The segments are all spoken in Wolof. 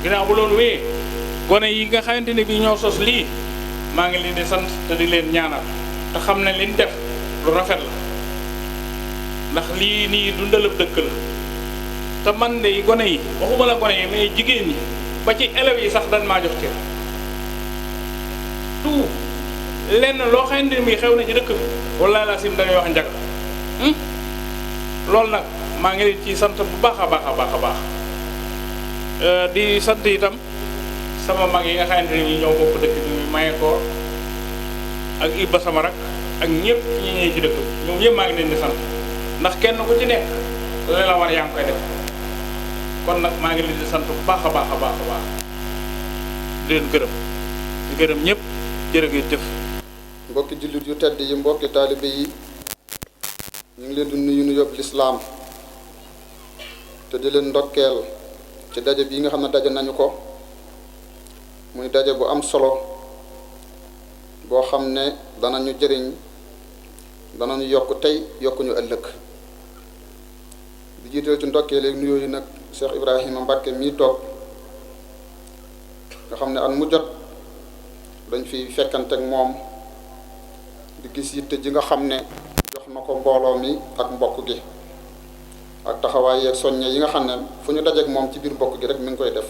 ginnaaw bu loolu wéyee gone yi nga xamante ne bii ñoo sos lii maa ngi leen di sant te di leen ñaanal te xam ne liñ def lu rafet la ndax lii nii dundalab dëkk la te man de gone yi waxuma la gone yi mais jigéen ñi ba ci élèves yi sax dañ maa jox cër tout lenn loo xamante ne bii xew na ci dëkk bi wallaahi laa sim dañuy wax njaga loolu nag maa ngi leen ci sant bu baax a baax a baax a baax di sant itam sama mag yi nga xamante ne ñoo bokk dëkk bi maye ko ak Ibba sama rak ak ñëpp ñi ñëwee ci dëkk bi ñoom ñëpp maa ngi leen di sant ndax kenn ku ci nekk la la war yaa ngi koy def kon nag maa ngi leen di sant bu baax a baax a baax a baax di leen gërëm di gërëm ñëpp jërë ngeen jëf. mbokki jullit yu tedd yi mbokki taalibe yi ñu ngi leen di nuyu nu yóbbu lislaam te di leen ndokkeel ci daje bii nga xam ne daje nañu ko muy daje bu am solo boo xam ne danañu jëriñ danañu yokk tey yokkuñu ëllëg di jiital ci ndokkeel ak nuyoo yi nag Cheikh Ibrahima Mbacke mii toog nga xam ne at mu jot dañ fi fekkante ak moom di gis yitte ji nga xam ne jox na ko mbooloo mi ak mbokk gi ak taxawaay yeeg soññe yi nga xam ne fu ñu dajeek moom ci biir mbokk gi rek mi ngi koy def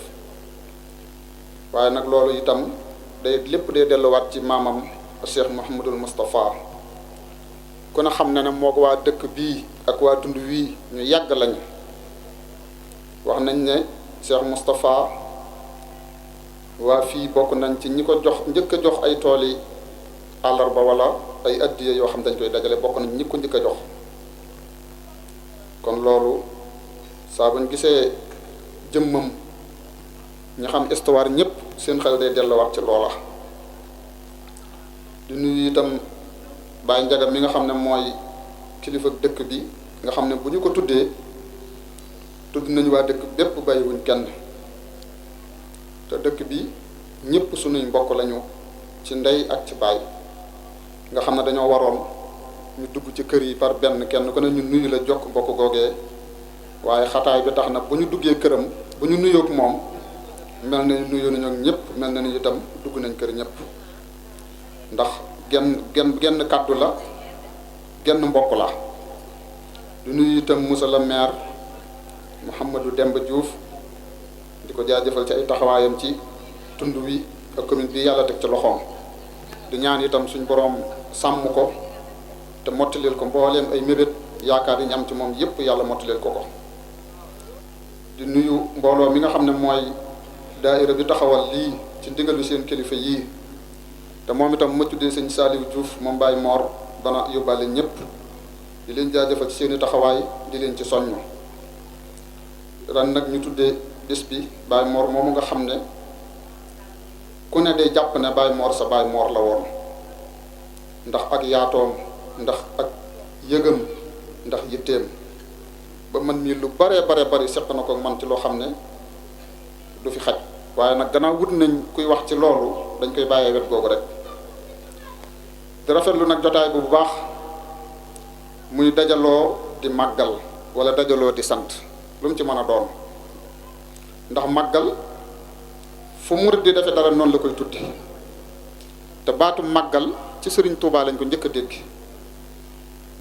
waaye nag loolu itam lépp day delluwaat ci maamam Cheikh Mouhamadul Moustapha ku ne xam ne ne moo ko waa dëkk bii ak waa tund wii ñu yàgg lañu wax nañ ne Cheikh Moustapha waa fii bokk nañ ci ñi ko jox njëkk a jox ay tool yi àllarba wala ay addiya yoo xam dañ koy dajale bokk nañ ñi ko njëkk a jox kon loolu saa buñ gisee jëmmam ñi xam histoire ñëpp seen xel day delluwaat ci loola di nuyu itam Baye Njaga mi nga xam ne mooy kilifa dëkk bi nga xam ne bu ñu ko tuddee tudd nañu waa dëkk bépp bàyyiwuñ kenn te dëkk bi ñëpp sunuy mbokk lañu ci ndey ak ci baay nga xam ne dañoo waroon ñu dugg ci kër yi par benn kenn ku ne ñu nuyu la jokk mbokk googee waaye xataay bi tax na bu ñu duggee këram bu ñu nuyoog moom mel na ni nuyoo nañu ak ñëpp mel na ni itam dugg nañ kër ñëpp ndax genn kàddu la genn mbokk la du nuyu itam monsieur le maire Mouhamadou Demba Diouf di ko jaajëfal ci ay taxawaayam ci tund wi ak commune bi yàlla teg ci loxoom di ñaan itam suñ boroom sàmm ko te mottaleel ko mbooleem ay mébét yaakaar yi ñu am ci moom yépp yàlla mottaleel ko ko di nuyu mbooloo mi nga xam ne mooy daaira bi taxawal lii ci ndigalu seen kilifa yii te moom itam ma tuddee sëñ Saliou Diouf moom Baye Mor dana yóbbaale ñëpp di leen jaajëfal ci seeni taxawaay di leen ci soññu ren nag ñu tuddee bis bi Baye Mor moomu nga xam ne ku ne day jàpp ne Baye Mor sa Baye Mor la woon ndax ak yaatoom ndax ak yëgam ndax yitteem ba man mii lu bare bari seq na ko man ci loo xam ne du fi xaj waaye nag gannaaw wut nañ kuy wax ci loolu dañ koy bàyyee wet googu rek di rafetlu nag jotaay bu baax muy dajaloo di màggal wala dajaloo di sant lu mu ci mën a doon ndax màggal fu murid di defee dara noonu la koy tuddi te baatu màggal ci Sëriñ Touba lañ ko njëkk a dégg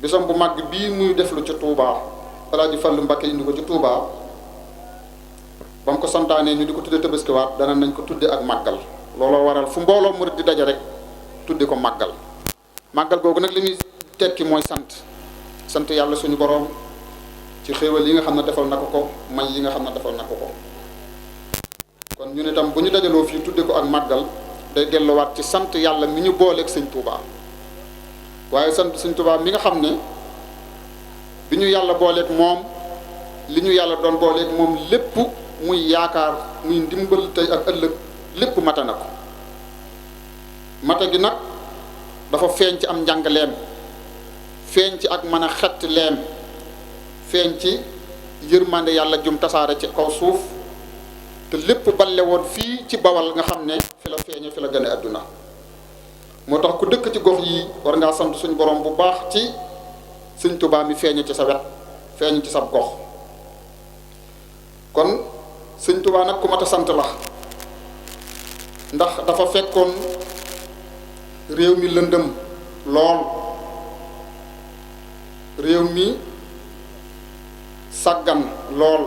bisam bu màgg bii muy def lu ci Touba Alaaji Fallu Mbakke indi ko ci Touba ba mu ko santaanee ñu di ko tudde Tabaskiwaat dana nañ ko tudde ak màggal looloo waral fu mbooloo murid di daje rek tudde ko màggal màggal googu nag li muy tekki mooy sant yàlla suñu boroom ci xéewal yi nga xam ne defal na ko may yi nga xam ne defal na ko kon ñu ne tam bu ñu dajaloo fii tudde ko ak màggal day delluwaat ci sant yàlla mi ñu booleeg sëñ Touba waaye sant sëñ Touba mi nga xam ne bi ñu yàlla booleeg moom li ñu yàlla doon booleeg moom lépp muy yaakaar muy ndimbal tey ak ëllëg lépp mate na ko mate gi nag dafa feeñ ci am njàngaleem feeñ ci ak mën a xett leem feeñ ci yërmande yàlla jum tasaare ci kaw suuf te lépp balle woon fii ci Bawal nga xam ne fi la feeñe fi la gane àdduna moo tax ku dëkk ci gox yi war ngaa sant suñu borom bu baax ci Sëñ Tuubaa mi feeñe ci sa wet feeñe ci sa gox kon sëñ Tuubaa nag ku mat a sant la ndax dafa fekkoon réew mi lëndëm lool réew mi sàggan lool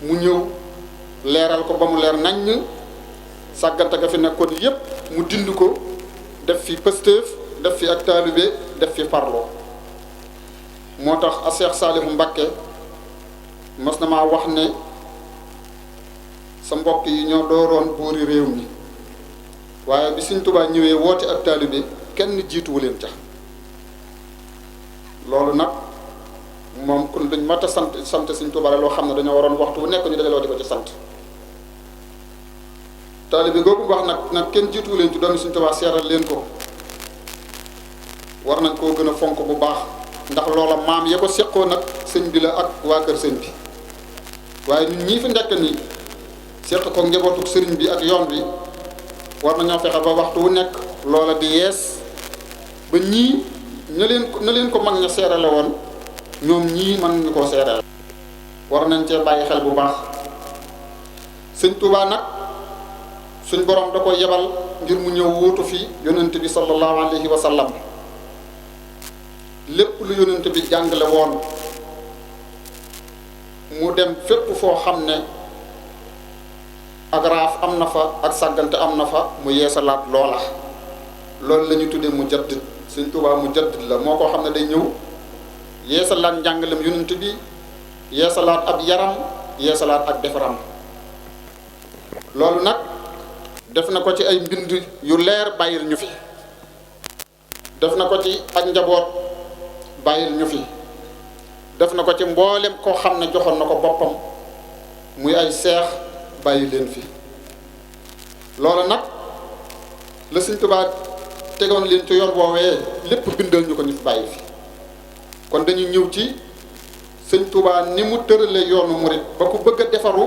mu ñëw leeral ko ba mu leer naññ sàggante ga fi nekkoon yépp mu dind ko def fi pëstéef def fi ak taalibe def fi parlo moo tax a Seex Saalihu Mbakke mos na maa wax ne sa mbokk yi ñoo dooroon buuri réew mi waaye bi Sëñ Tuubaa ñëwee woote ak taalibe kenn jiituwu leen ca loolu nag moom kon dañ mat a sant Sëñ Tuubaa loo xam ne dañoo waroon waxtu bu nekk ñu dajaloo di ko ci sant taalibe googu wax nag kenn jiituwu leen ci doomi Sëñ Tuubaa seeral leen ko war nañ koo gën a fonk bu baax ndax loola maam ya ko seqoo nag sëñ bi la ak waa kër sëñ bi waaye ñun ñii fi nekk nii seq ko njabootu sëriñ bi ak yoon bi war nañoo fexe ba waxtu wu nekk loola di yees ba ñii na leen ko mag ña seerale woon ñoom ñii mën nañu koo seerale war nañ cee bàyyi xel bu baax sëñ Tuubaa nag suñ borom da ko yebal ngir mu ñëw wuutu fi yonent bi sallallahu alayhi wa sallam lépp lu yonent bi jàngale woon mu dem fépp foo xam ne ak raaf am na fa ak sàggante am na fa mu yeesalaat loola loolu la ñu tuddee mu jaddid Sëñ Tuubaa mu jaddid la moo koo xam ne day ñëw yeesalaat njàngalem yonent bi yeesalaat ab yaram yeesalaat ak defaram loolu nag def na ko ci ay mbind yu leer bàyyil ñu fi def na ko ci ak njaboot bàyyil ñu fi def na ko ci mboolem koo xam ne joxoon na ko boppam muy ay seex bàyyi leen fi loolu nag la Sëñ Tuubaa tegoon leen ci yoon woowee lépp bindal ñu ko ñu fi bàyyi fi kon dañuy ñëw ci Sëñ Tuubaa ni mu tërale yoonu murit ba ku bëgg a defaru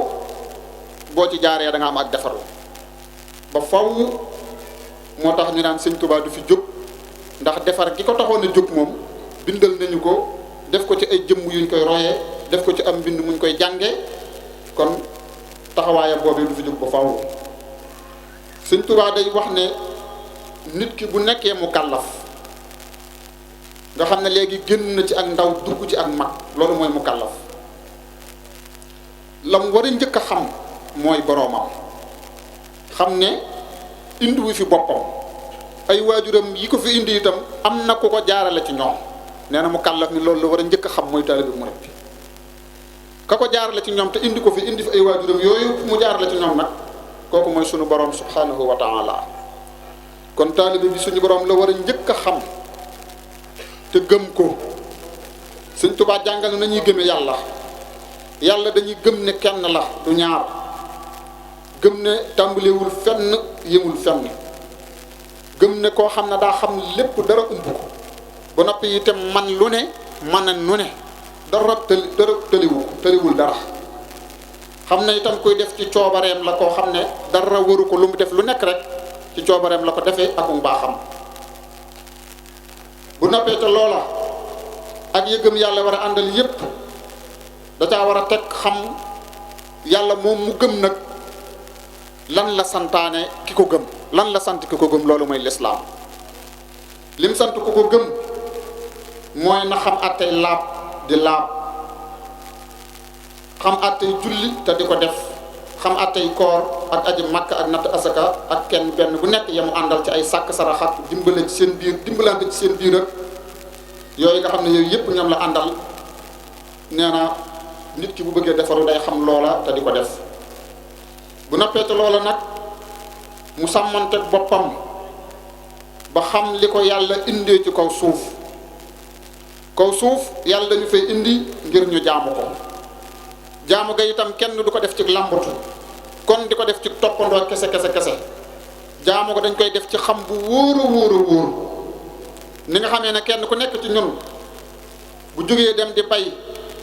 boo ci jaaree da nga am ak defaru ba faw moo tax ñu naan Sëñ Tuubaa du fi jóg ndax defar gi ko taxoon a jóg moom bindal nañu ko def ko ci ay jëmm yuñ koy royee def ko ci am mbind muñ koy jànge kon taxawaayam boobu du fi jóg ba faw Sëñ Tuubaa day wax ne nit ki bu nekkee mu kàllaf nga xam ne léegi génn na ci ak ndaw dugg ci ak mag loolu mooy mu kàllaf la mu war a njëkk a xam mooy boroomam xam ne indiwu fi boppam ay waajuram yi ko fi indi itam am na ku ko jaarale ci ñoom nee na mu kàllaf ni loolu la war a njëkk a xam mooy taalibe murit bi ka ko jaarale ci ñoom te indi ko fi indi fi ay waajuram yooyu mu jaarale ci ñoom nag kooku mooy sunu borom subhanahu wa taala kon taalibe bi suñu borom la war a njëkk a xam te gëm ko Sëñ Tuubaa jàngal na ñuy gëme yàlla yàlla dañuy gëm ne kenn la du ñaar gëm ne tàmbalewul fenn yemul fenn gëm ne koo xam ne daa xam lépp dara umb ko ba noppi itam man lu ne man na nu ne dara tëliwul dara xam ne itam kuy def ci coobareem la koo xam ne dara waru ko lu mu def lu nekk rek ci coobareem la ko defee ak mu baaxam bu noppee te loola ak yëgëm yàlla war a àndal yépp da caa war a teg xam yàlla moom mu gëm nag lan la santaane ki ko gëm lan la sant ki ko gëm loolu mooy lislaam lim sant ku ko gëm mooy na xam attey laab di laab xam attey julli te di ko def xam attey koor ak aji makka ak natt asaka ak kenn benn bu nekk yamu àndal ci ay sàkk saraxat dimbale ci seen biir dimbalante ci seen biir ak yooyu nga xam ne yooyu yépp ñoom la àndal nee na nit ki bu bëggee defaru day xam loola te di ko def bu noppee te loola nag mu sàmmanteeg boppam ba xam li ko yàlla indee ci kaw suuf yàlla dañu fay indi ngir ñu jaamu ko jaamu ga itam kenn du ko def ci làmbatu kon di ko def ci toppandoo kese jaamu ko dañ koy def ci xam bu wóor a wóor ni nga xamee ne kenn ku nekk ci ñun bu jógee dem di bay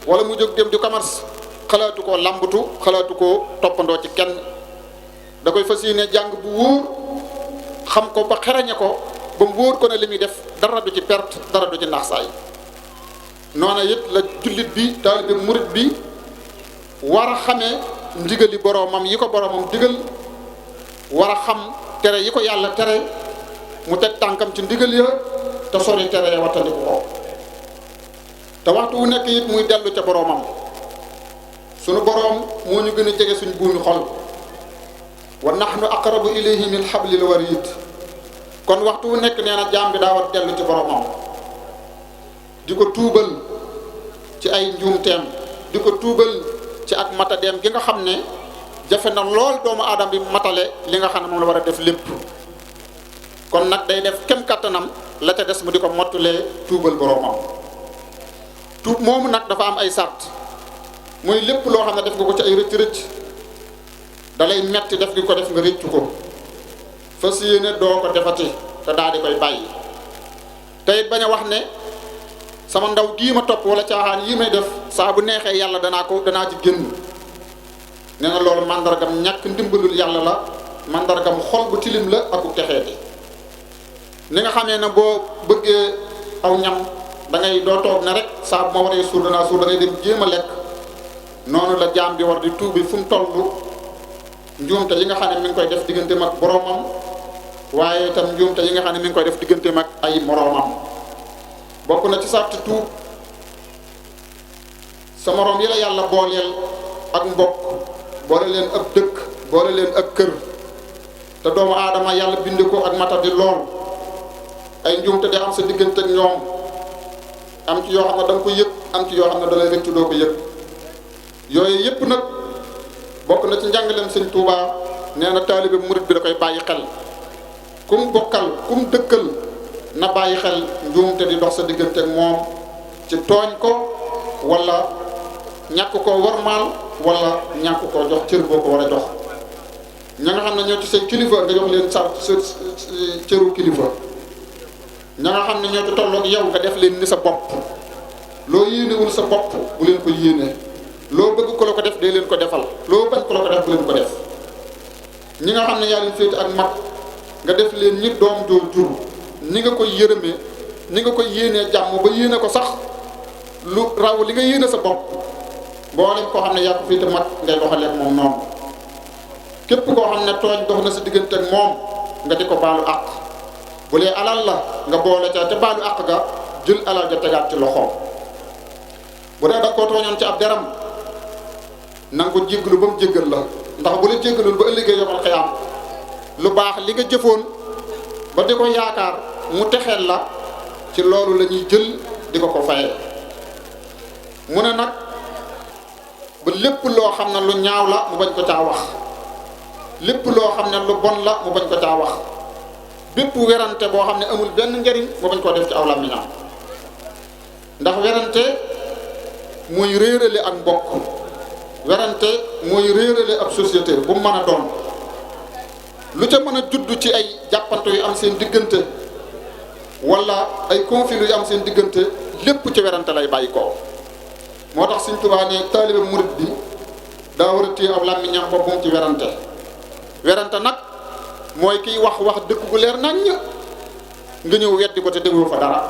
wala mu jóg dem di commerce xalaatu koo làmbatu xalaatu koo toppandoo ci kenn da koy fas yéene jàng bu wóor xam ko ba xerañe ko ba mu wóor ko ne li muy def dara du ci perte dara du ci nax saay noona it la jullit bi taalibe murit bi war a xamee ndigali boroomam yi ko boroomam digal war a xam tere yi ko yàlla tere mu teg tànkam ci ndigal ya te sori tere ya wattandiku ko te waxtu wu nekk it muy dellu ca boroomam sunu boroom moo ñu gën a jege suñ buumi xol wa nahnu aqrabu ilayhi min hablil warid kon waxtu wu nekk nee na jaam bi daa war dellu ci boroomam di ko tuubal ci ay njuumteem di ko tuubal ci ak matadeem gi nga xam ne jafe na lool doomu aadama bi matale li nga xam ne moom la war a def lépp kon nag day def kem kattanam la ca des mu di ko mottulee tuubal boroomam tuub moomu nag dafa am ay sart mooy lépp loo xam ne def nga ko ci ay rëcc-rëcc dalay metti def gi ko def nga rëccu ko fas yéene doo ko defati te daal di koy bàyyi te it bañ a wax ne sama ndaw gii ma topp wala caaxaan yii may def saa bu neexee yàlla danaa ci génn nee na loolu mandargam ñàkk ndimbalul yàlla la mandargam xol bu tilim la aku texeeti ni nga xamee ne boo bëggee aw ñam da ngay doo toog ne rek saa bu ma waree suur danaa suur da ngay dem jéem a lekk noonu la jaam bi war di tuubi fu mu toll njuumte yi nga xam ne mi ngi koy def digganteem ak boroomam waaye itam njuumte yi nga xam ne mi ngi koy def digganteem ak ay moroomam bokk na ci sarti tuub sa moroom yi la yàlla booleel ak mbokk boole leen ab dëkk boole leen ak kër te doomu aadama yàlla bind ko ak matadi lool ay njuumte di am sa diggante ak ñoom am ci yoo xam ne da nga ko yëg am ci yoo xam ne da lay rëccu doo ko yëg yooyu yëpp nag bokk na ci njàngaleem sëñ Tuubaa nee na taalibe murit bi da koy bàyyi xel kum bokkal kum dëkkal na bàyyi xel njuumte di dox sa diggante ak moom ci tooñ ko wala ñàkk koo warmaal wala ñàkk koo jox cër boo ko war a jox ña nga xam ne ñoo ci say kilifa nga jox leen sa cëru kilifa ña nga xam ne ñoo ci tolloog yow nga def leen ni sa bopp loo yéenewul sa bopp bu leen ko yéene loo bëgg ko la ko def dee leen ko defal loo bañ ko la ko def bu leen ko def ñi nga xam ne yaa leen féete ak mag nga def leen ñi doom joo jur ni nga koy yërëmee ni nga koy yéenee jàmm ba yéene ko sax lu raw li nga yéene sa bopp mboolem koo xam ne yaa ko féete mag ngay doxalee ak moom noonu képp koo xam ne tooñ dox na sa diggante ak moom nga di ko baalu àq bu lee alal la nga boole ca te baalu àq ga jël alal ja tegaat ci loxoom bu dee da koo tooñoon ci ab deram na nga ko jéggalu ba mu jéggal la ndax bu la jéggalul ba ëllëgee yomal xiyaam lu baax li nga jëfoon ba di ko yaakaar mu texeel la ci loolu la ñuy jël di ko ko fayee mu ne nag ba lépp loo xam ne lu ñaaw la mu bañ ko caa wax lépp loo xam ne lu bon la mu bañ ko caa wax bépp werante boo xam ne amul benn njariñ mu bañ koo def ci aw làmmiñam ndax werante mooy réerale ak mbokk werante mooy réerale ab société bu mu mën a doon lu ca mën a judd ci ay jàppante yu am seen diggante wala ay conflit yu am seen diggante lépp ci werante lay bàyyi ko moo tax Sëñ Tuubaa ne taalibe murit bi daa war a téye aw làmmiñam boppam ci werante nag mooy kiy wax dëgg gu leer naññ nga ñëw weddi ko te déggoo fa dara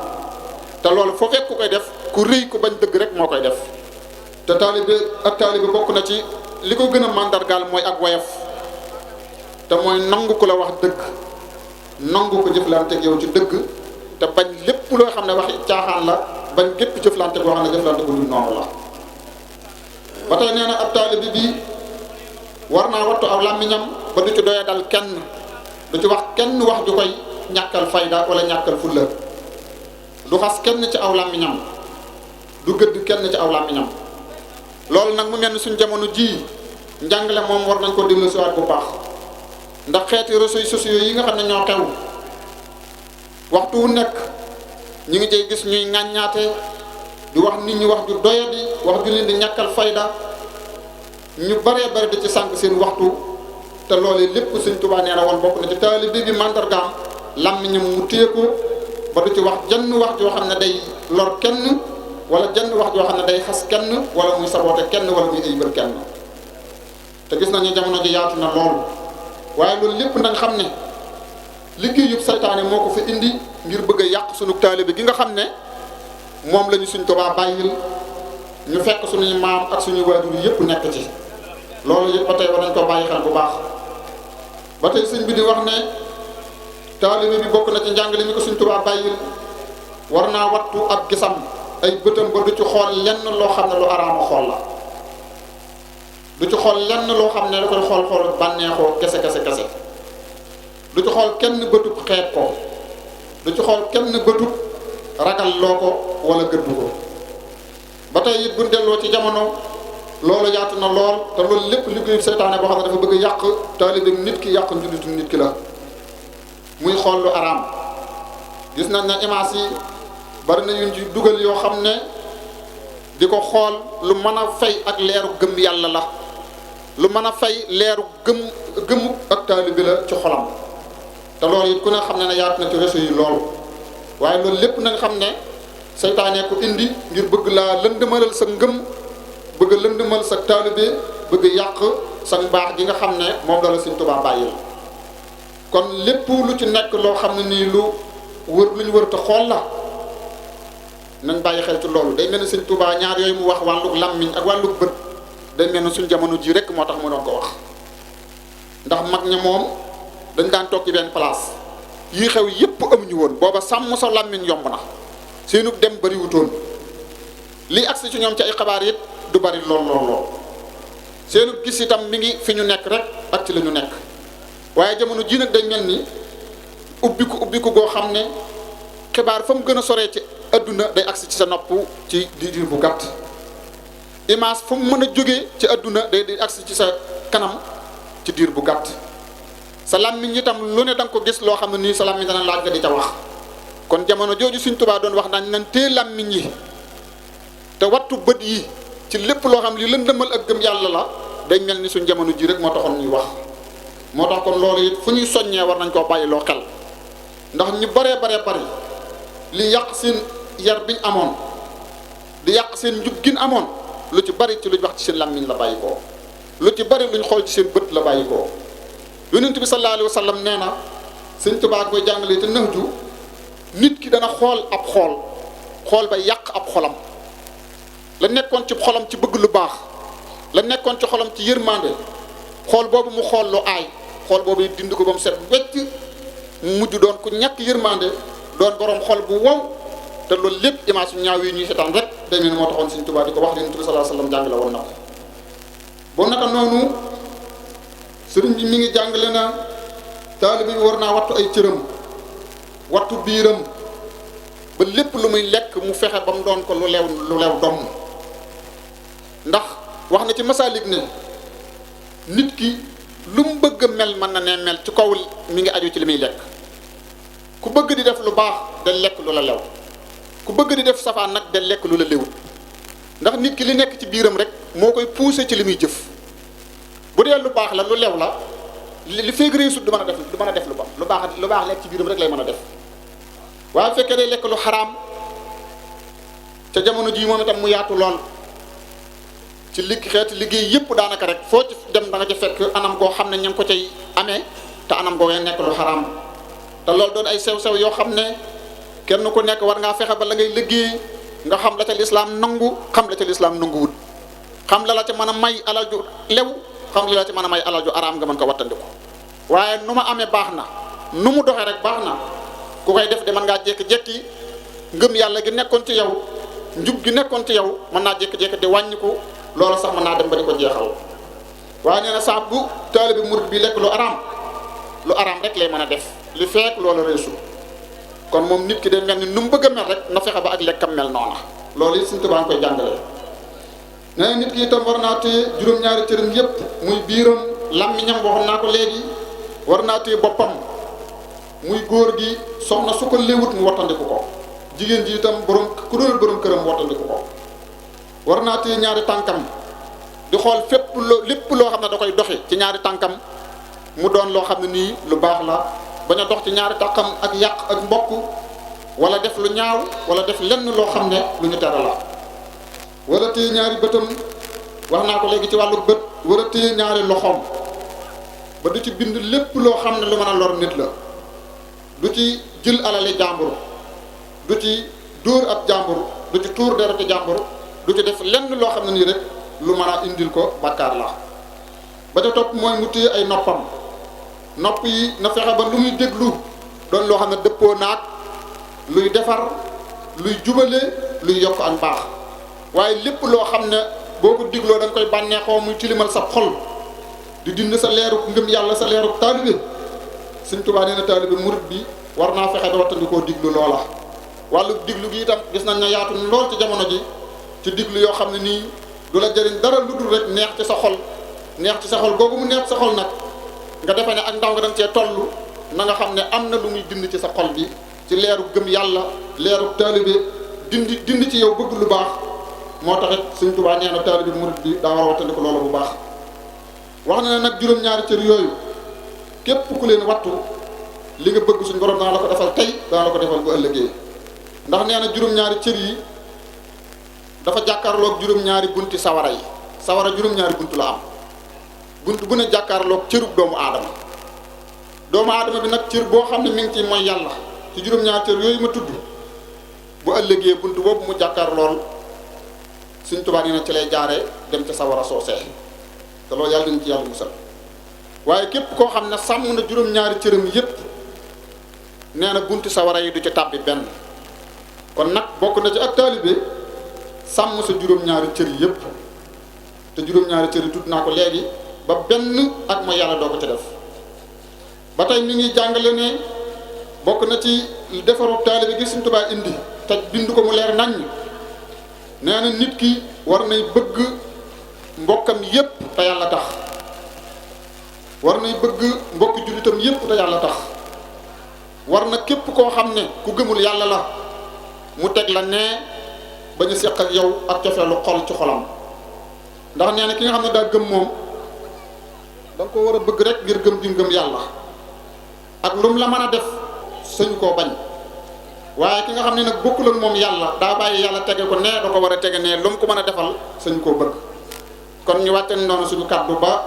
te loolu foo fekk ku koy def ku rëy ku bañ dëgg rek moo koy def te taalibe bokk na ci li ko gën a màndargaal mooy ak woyof te mooy nangu ko la wax dëgg nangu ko jëflante ak yow ci dëgg te bañ lépp loo xam ne waxi caaxaan la bañ gépp jëflante boo xam ne jëflante bu dul noonu la ba tey nee na ab taalibe bi war naa wattu aw làmmiñam ba du ci doya dal kenn du ci wax kenn wax ju koy ñàkkal fayda wala ñàkkal fulla du xas kenn ci aw làmmiñam du gëdd kenn ci aw làmmiñam loolu nag mu mel ni suñ jamono jii njàngale moom war nañ ko dellu si waat bu baax ndax xeeti réseaux sociaux yi nga xam ne ñoo xew waxtu wu nekk ñu ngi cay gis ñuy ŋàññaate di wax nit ñi wax ju doyadi wax ju leen di ñàkkal fayda ñu baree bari di ci sànq seen waxtu te loolu lépp Sëñ Tuubaa nee na woon bokk na ci taalibe bi mandargaam làmmiñam mu téye ko ba du ci wax jenn wax joo xam ne day lor kenn wala jenn wax joo xam ne day xas kenn wala muy saboote kenn wala muy ayibal kenn te gis nañu jamono ji yaatu na lool waaye loolu lépp nag xam ne liggéeyub saytaane moo ko fi indi ngir bëgg a yàq sunu taalibe gi nga xam ne moom la ñu Sëñ Tuubaa bàyyil ñu fekk suñuy maam ak suñuy waajur yépp nekk ci loolu it ba tey war nañ ko bàyyi xel bu baax. ba tey sëñ bi di wax ne taalibe bi bokk na ci njàngale mi ko Sëñ Tuubaa bàyyil war naa wattu ab gisam ay bëtam ba du ci xool lenn loo xam ne lu araama xool la, du ci xool lenn loo xam ne da koy xool bànneexoo kese du ci xool kenn bëtub xeeb ko, du ci xool kenn bëtub ragal loo ko wala gëddu ko. ba tey it bu delloo ci jamono loolu yaatu na lool te loolu lépp liggéeyu seytaane boo xam ne dafa bëgg yàq taalibe nit ki, yàq njullitu nit ki la, muy xool lu araam. gis nañ ne image yi bari na yuñ ci dugal yoo xam ne di ko xool lu mën a fay ak leeru gëm yàlla la, lu mën a fay leeru gëmu ak taalibe la ci xolam. te loolu it ku ne xam ne yaatu na ci réseau yi loolu, waaye loolu lépp na nga xam ne seytaane ko indi ngir bëgg laa lëndëmalal sa ngëm, bëgg lëndëmal sa taalibe, bëgg yàq sa mbaax gi nga xam ne moom la Sëñ Tuubaa bàyyil. kon lépp lu ci nekk loo xam ne nii lu ñu wër te xool la, nañ bàyyi xel ci loolu. day mel ni Sëñ Tuubaa ñaar yooyu mu wax, wàllu làmmiñ ak wàllu bët, day mel ni suñ jamono ji rek moo tax mu doon ko wax. ndax mag ña moom dañ daan toog ci benn place, yii xew yépp amuñu woon, booba sàmm sa làmmiñ yomb na, seenub dem bari wutoon, li agsi ci ñoom ci ay xabaar it du bari lool. seenub gis itam mi ngi fi ñu nekk rek ak ci la ñu nekk. waaye jamono jii nag dañ mel ni ubbiku goo xam ne xibaar fa mu gën a soree ci adduna day agsi ci sa nopp ci diir bu gàtt, image fu mu mën a jógee ci adduna day agsi ci sa kanam ci diir bu gàtt. sa làmmiñ itam lu ne da nga ko gis loo xam ne nii sa làmmiñ dana laaj nga di ca wax. kon jamono jooju Sëñ Tuubaa doon wax nañ téye làmmiñ yi te wattu bët yi ci lépp loo xam li lëndëmal ak gëm yàlla la, day mel ni suñ jamono ji rek moo taxoon ñuy wax. moo tax kon loolu it fu ñuy soññee war nañ koo bàyyi loo xel, ndax ñu baree bari li yàq seen yar biñ amoon, di yàq seen njub gin amoon, lu ci bari ci luñ wax ci seen làmmiñ la bàyyi koo, lu ci bari luñ xool ci seen bët la bàyyi koo. Yonent bi sallallahu alayhi wa sallam nee na, Sëñ Tuubaa koy jàngale te Nahju, nit ki dana xool ab xool ba yàq ab xolam, la nekkoon ci xolam ci bëgg lu baax, la nekkoon ci xolam ci yërmande, xool boobu mu xool lu aay, xool boobu dindi ko ba mu set wecc, mu mujj doon ku ñàkk yërmande, doon borom xol bu wow. te loolu lépp image yu ñaaw yi ñuy seetaan rek day mel moo taxoon Sëñ Tuubaa di ko wax. Yonent bi sallallahu alayhi wa sallam jàngale woon na ko. boo naka noonu sëriñ bi mi ngi jàngale na taalibe bi war naa wattu ay cëram, wattu biiram, ba lépp lu muy lekk mu fexe ba mu doon ko lu lew domm. ndax wax na ci Masaalik ne nit ki lu mu bëgg a mel mën na ne mel ci kaw mi ngi aju ci li muy lekk. ku bëgg di def lu baax da lekk lu la lew, ku bëgg di def safaan nag da lekk lu la lewut. ndax nit ki li nekk ci biiram rek moo koy poussé ci li muy jëf. bu dee lu baax la lu lew la li feeg réussite du mën a def lu baax lu baax lekk ci biiram rek lay mën a def. waaye fekkee day lekk lu xaraam ca jamono jii moom itam mu yaatu lool ci xeeti liggéey yëpp daanaka rek foo ci dem da nga ca fekk anam goo xam ne ña ngi ko cay amee te anam goo nekk lu xaraam. te loolu doon ay sew-sew yoo xam ne kenn ku nekk war ngaa fexe ba la ngay liggéey nga xam la ca lislaam nangu, xam la ca lislaam nanguwut, xam la ca mën a may alal ju lew, xam la ca mën a may alal ju araam nga mën ko wattandiku. waaye nu ma amee baax na, nu mu doxee rek baax na, ku koy def de mën ngaa jékki-jékki ngëm yàlla gi nekkoon ci yow, njub gi nekkoon ci yow mën naa jékki-jékki di wàññiku, loolu sax mën naa dem ba di ko jeexal. waaye nee na sax bu taalibe murid bi lekk lu araam rek lay mën a def li fekk loolu réussir. kon moom nit ki day mel ni nu mu bëgg a mel rek na fexe ba ak lekkam mel noona. loolu it Sëñ Tuubaa koy jàngale. nee na nit ki itam war naa téye juróom-ñaari cëram yépp, muy biiram, làmmiñam waxoon naa ko léegi, war naa téye boppam, muy góor gi soxna su ko léewut mu wattandiku ko, jigéen ji itam ku doon borom këram wattandiku ko. war naa téye ñaari tànkam di xool lépp loo xam ne da koy doxi ci ñaari tànkam mu doon loo xam ne nii lu baax la, bañ a dox ci ñaari tànkam ak yàq ak mbokk wala def lu ñaaw wala def lenn loo xam ne lu ñu tere la. wala téye ñaari bëtam, wax naa ko léegi ci wàllu bët, war a téye ñaari loxoom ba du ci bind lépp loo xam ne lu mën a lor nit la, du ci jël alali jàmbur, du ci dóor ab jàmbur, du ci tuur dereti jàmbur, du ci def lenn loo xam ne nii rek lu mën a indil ko bàkkaar la. ba ca topp mooy mu téye ay noppam nopp yi na fexe ba lu muy déglu doon loo xam ne dëppoo naag luy defar luy jubale luy yokk ak baax waaye lépp loo xam ne boo ko digloo da nga koy bànneexoo muy tilimal sa xol di dind sa leeru ngëm yàlla sa leeru taalibe Sëñ Tuubaa nee na taalibe murit bi war naa fexe ba wattandikoo diglu loola wàllu diglu gi itam gis nañ ne yaatu lool ci jamono ji ci diglu yoo xam ne nii du la jëriñ dara lu dul rek neex ci sa xol neex ci sa xol googu mu neex sa xol nag nga defe ne ak ndaw nga dem cee toll na nga xam ne am na lu muy dind ci sa xol bi ci leeru gëm yàlla leeru taalibe dindi ci yow bëgg lu baax moo taxit Sëñ Tuubaa nee na taalibe murit bi daa war a wattandiku loola bu baax wax na ne nag juróom-ñaari cër yooyu képp ku leen wattu li nga bëgg suñ borom dana la ko defal tey dana la ko defal bu ëllëgee ndax nee na juróom-ñaari cër yi dafa jàkkaarloog juróom-ñaari bunti sawara yi sawara juróom-ñaari bunt la am bunt bu ne jàkkaarloog cërub doomu aadama bi nag cër boo xam ne mi ngi ci mooy yàlla ci juróom-ñaari cër yooyu ma tudd bu ëllëgee bunt boobu mu jàkkaarlool Sëñ Tuubaa nee na ci lay jaaree dem ca sawara soosee te loolu yàlla dañ ci yàlla musal waaye képp koo xam ne sàmm na juróom-ñaari cëram yépp nee na bunti sawara yi du ci tàbbi benn kon nag bokk na ci ak taalibe sàmm sa juróom-ñaari cër yépp te juróom-ñaari cër yi tudd naa ko léegi ba benn ak mooy yàlla doo ko ci def ba tey mi ngi jàngale ne bokk na ci defaru taalibe gi Sëñ Tuubaa indi te bind ko mu leer naññ nee na nit ki war nay bëgg mbokkam yépp te yàlla tax war nay bëgg mbokki jullitam yépp te yàlla tax war na képp koo xam ne ku gëmul yàlla la mu teg la nee ba ñu seq ak yow ak cofeelu xol ci xolam ndax nee na ki nga xam ne daa gëm moom da nga ko war a bëgg rek ngir gëm di gëm yàlla ak lu mu la mën a def sañu koo bañ waaye ki nga xam ne nag bokkul ak moom yàlla daa bàyyi yàlla tege ko nee da ko war a tege nee lu mu ko mën a defal sañu koo bëgg kon ñu wàcce noonu suñu kàddu ba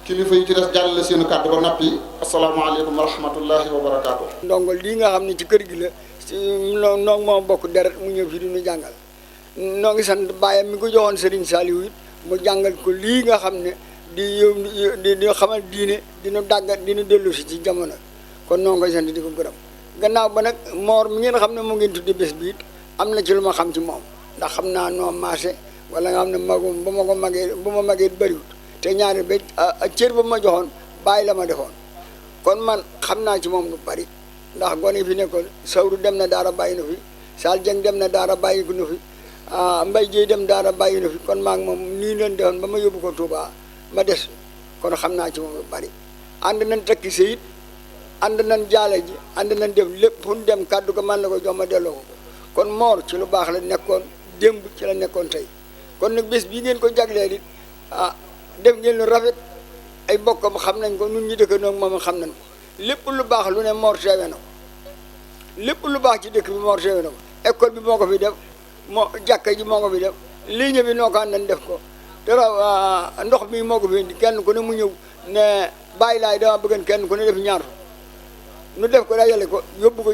kilifa yi ci des jàllale seenu kàddu ba noppi asalaamaaleykum wa rahmatullahi wa barakaatu. ndongo lii nga xam ne ci kër gi la si noo moom bokk deret mu ñëw fi di ñu jàngal noo ngi sant bàyyam mi ko joxoon Serigne Saliou it mu jàngal ko lii nga xam ne di xamal diine dina dàggat dina dellu si ci jamono kon noo ngi koy sant di ko gërëm gannaaw ba nag moor mi ngeen xam ne mu ngeen tudde bés bi it am na ci lu ma xam ci moom ndax xam naa noo marché wala nga xam ne magum bu ma magee bëriwut te ñaari ba cër ba ma joxoon bàyyi la ma defoon kon man xam naa ci moom lu bari ndax gone fi nekkoon sawru dem na daara bàyyi na fi Sall Dieng dem na daara bàyyi ko na fi Mbay Jéy dem daara bàyyi na fi kon maa ngi moom nii leen defoon ba ma yóbbu ko Touba ma des kon xam naa ci moom lu bari ànd nañ takki sëyit ànd nañ jaale ji ànd nañ def lépp fu ñu dem kàddu ko man la ko jox ma delloo ko kon moor ci lu baax la nekkoon démb ci la nekkoon tey kon nag bés bii ngeen ko jagleel it def ngeen lu rafet ay bokkam xam nañ ko nun ñi dëkk noonu moom xam nañ ko lépp lu baax lu ne moor teewe na ko lépp lu baax ci dëkk bi moor teewe na ko école bi moo ko fi def moo jàkka ji moo ko fi def ligne bi noo ko àndan def ko te ndox mi moo ko fi indi kenn ku ne mu ñëw ne bàyyi laay dama bëggan kenn ku ne def ñaar nu def ko dajale ko yóbbu ko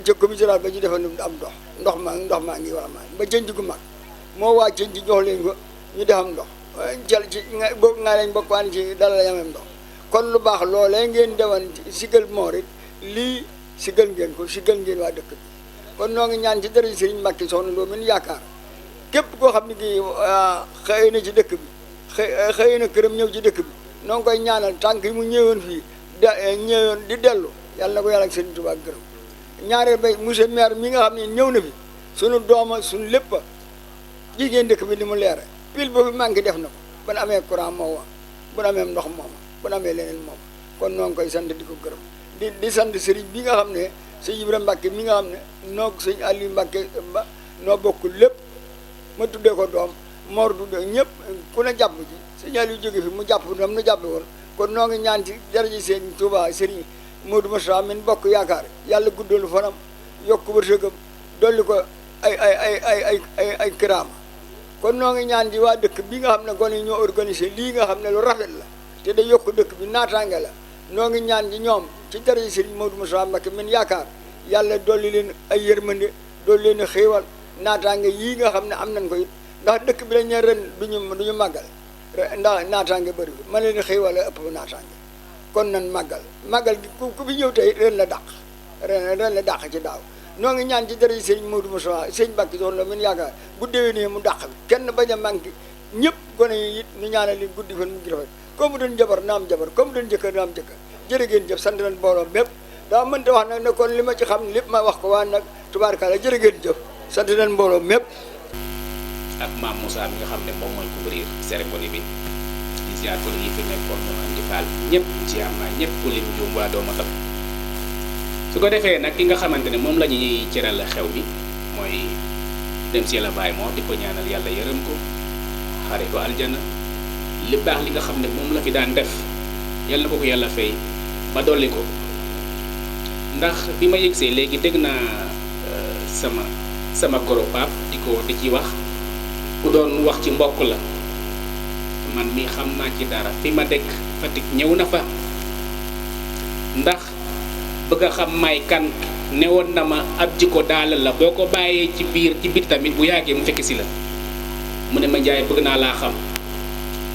ca commissariat ba ñu defal nu am ndox maa ngi wala maa ba cënc gu mag moo waa cënc jox leen ko ñu defam ndox jël ci bokk nga lañ bokk waan ci dala la yamem ndox kon lu baax loolee ngeen dewan sigal moor it lii sigal ngeen ko sigal ngeen waa dëkk bi kon noo ngi ñaan ci dara Sëriñ Mbàkke Soxna Lo min yaakaar képp koo xam ne kii xëy na ci dëkk bi xëy na këram ñëw ci dëkk bi noo ngi koy ñaanal tànk yi mu ñëwoon fii ñëwoon di dellu yàlla na ko yàlla ak Sëriñ Tuubaa gërëm ñaareel bay monsieur maire mi nga xam ne ñëw na fi sunu dooma suñu lépp jigéen dëkk bi ni mu leere pile boobu manqué def na ko bu nu amee courant moo wa bu nu amee ndox mooma bu nu amee leneen mooma kon noo ngi koy sant di ko gërëm di sant sëriñ bi nga xam ne sëñ Ibra Mbàkke mi nga xam ne noo sëñ Aliou Mbàkke ba noo bokk lépp ma tuddee ko doom Mor tuddee ñëpp ku ne jàpp ji sëñ Aliou jóge fi mu jàpp dam nu jàppe woon kon noo ngi ñaan ci daraja sëñ Tuubaa sëriñ Modou Moussa min bokk yaakaar yàlla guddalu fanam yokk wërsëgam dolli ko ay kiraama kon noo ngi ñaan ji waa dëkk bi nga xam ne gone yi ñoo organisé lii nga xam ne lu rafet la te da yokk dëkk bi naataange la noo ngi ñaan ji ñoom ci daraja sëriñ Modou Moussa Mbacké min yaakaar yàlla dolli leen ay yërmande dolli leen a xéewal naataange yii nga xam ne am nañ ko it ndax dëkk bi lañ ne ren duñu màggal naataange bëri ma leen xëy wala ëpp naataange kon nan màggal gi ku bi ñëw tey ren la dàq ci daaw noo ngi ñaan ci dara sëñ Modou Moussa sëñ Mbacke soon la min yaakaar bu déwénee mu dàq kenn bañ a manqué ñëpp gone yi it ñu ñaanal leen guddi fan mu ngi rafet comme mu doon jabar na am jabar comme mu doon jëkkër na am jëkkër jërë ngeen jëf sant nañ mbooloo bépp daa mënta wax nag ne kon li ma ci xam lépp ma wax ko waa nag tubaarkalla jërë ngeen jëf sant nañ mbooloo mépp ak maam Moussa mi nga xam ne moom mooy couvrir cérémonie bi di ziar ko yi fi nekkoon ñoom am di faal ñëpp ci am naa ñëpp ku lim juum waa dooma tam su ko defee nag ki nga xamante ne moom la ñuy cëral xew bi mooy dem si la baay moo di ko ñaanal yàlla yërëm ko xare ko aljana li baax li nga xam ne moom la fi daan def yàlla na ko yàlla fay ba dolli ko ndax bi ma yëgsee léegi dégg naa sama goro Pape di ci wax ku doon wax ci mbokk la man mi xam naa ci dara fi ma dëkk Fatick ñëw na fa ndax bëgg a xam may kan newoon na ma ab jikko daal la boo ko bàyyee ci biir ci bit tamit bu yàggee mu fekk si la mu ne ma Njaay bëgg naa laa xam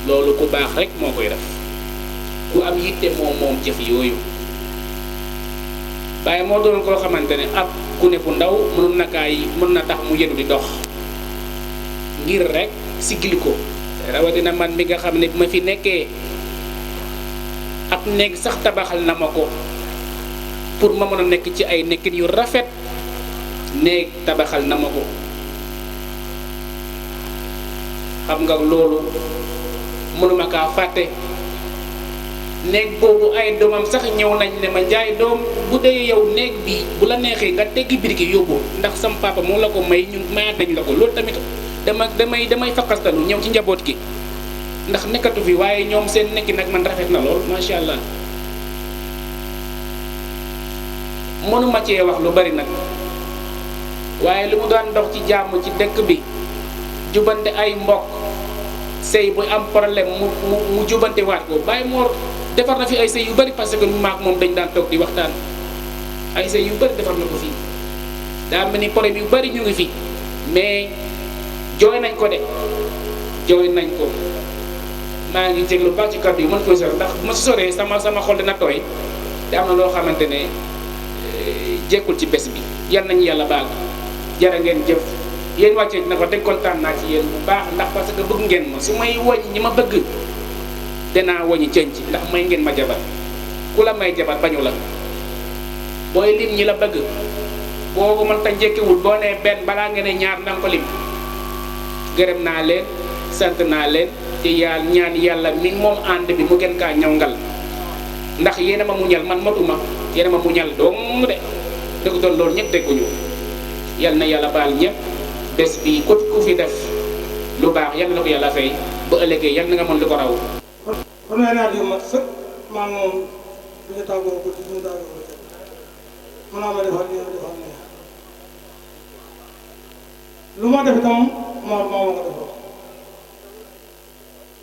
loolu ku baax rek moo koy def ku am yitte moom jëf yooyu waaye moo doon koo xamante ne ab gune bu ndaw mën na tax mu yenu di dox ngir rek sigil ko rawatina man mi nga xam ne bi ma fi nekkee ab néeg sax tabaxal na ma ko pour ma mën a nekk ci ay nekkin yu rafet néeg tabaxal na ma ko xam nga loolu mënuma kaa fàtte néeg boobu ay doomam sax ñëw nañ ne ma Njaay doom bu dee yow néeg bi bu la neexee nga teggi biriki yóbbu ndax sam papa moo la ko may ñun mayaat nañ la ko loolu tamit damay fakkastalu ñëw ci njaboot gi ndax nekkatu fi waaye ñoom seen nekki nag man rafet na lool macha allah mënuma cee wax lu bari nag waaye lu mu daan dox ci jàmm ci dëkk bi jubante ay mbokk sëy bu am problème mu jubante waat ko bàyyi moor defar na fi ay sëy yu bari parce que maak moom dañ daan toog di waxtaan ay sëy yu bari defar na ko fii daa mel ni problème yu bari ñu ngi fi mais jooy nañ ko de jooy nañ ko maa ngi jéglu baax ci kàddu yi mën koy sore ndax bu ma si soree sama xol dina tooy te am na loo xamante ne jekkul ci bés bi yal nañu yàlla baal jërë ngeen jëf yéen wàccee na ko de kontaan naa ci yéen bu baax ndax parce que bëgg ngeen ma su may woñ ñi ma bëgg danaa woñi cënc ndax may ngeen ma jabar ku la may jabar bañu la booy lim ñi la bëgg boo ko mën ta njëkkiwul boo nee benn balaa ngeen ne ñaar ndanga ko lim gërëm naa leen sant naa leen te yàlla ñaan yàlla mi moom ànd bi mu gën kaa ñongal ndax yéena ma muñal man matuma yéena ma muñal dong de dëgg doon loolu ñëpp dégguñu yal na yàlla baal ñëpp bés bi ku fi def lu baax yal na ko yàlla fay ba ëllëgee yal na nga mën lu ko raw. kon naa yu mat sëkk maa moom du ñu tàggoo guddi du ñu tàggoo guddi mën naa ma defal nii defal nii lu ma def itam moo ko defal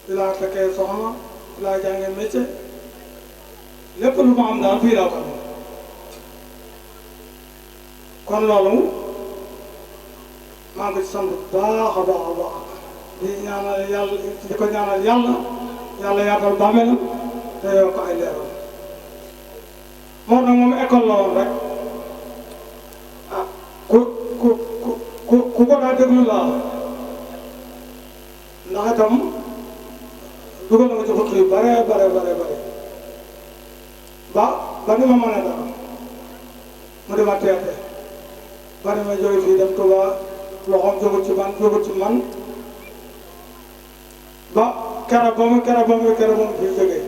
fi laa fekkee soxna fi laa jàngee métier lépp lu ma am daal fii laa ko am kon loolu maa ngi ko ci sant baax a baax a baax di ñaanal yàlla di ko ñaanal yàlla yaatal bàmmeelam te yokk ay leeral moo tax moom école la woon rek ah ku ko daa déglu laa ndax itam dugal na ma ci xut yu bare ba ni ma mën a dara mu dema teete ba ni ma jóge fii dem Tuuba loxoom jógut ci man ba kera ba mu fii jógee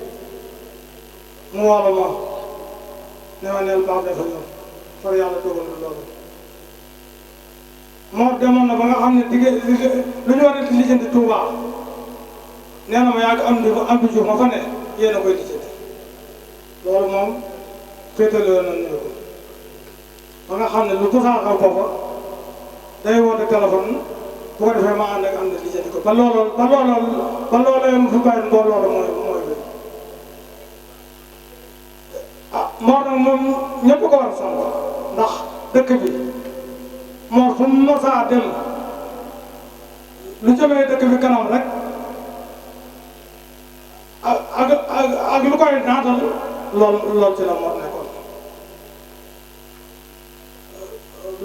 mu woola ma ne ma neel baax dafa ñëw far yàlla dogal na loolu moo demoon na ba nga xam ne lu ñu war a lijjanti Tuuba nee na ma yàgg am di juuf ma fa ne yéen a koy lijjanti loolu moom féetaloo nañ ne ko ba nga xam ne lu tasaaroo foofa day woote téléphone bu ko defee ma ànd ak am na lijjanti ko ba loolu mu fi bàyyi mboo loolu mooy bi ah moo tax moom ñëpp ko war a sant ndax dëkk bi moo fu mu mosaa dem lu jëmee dëkk bi kanam rek ak lu koy naatal lool ci la moo nekkoon.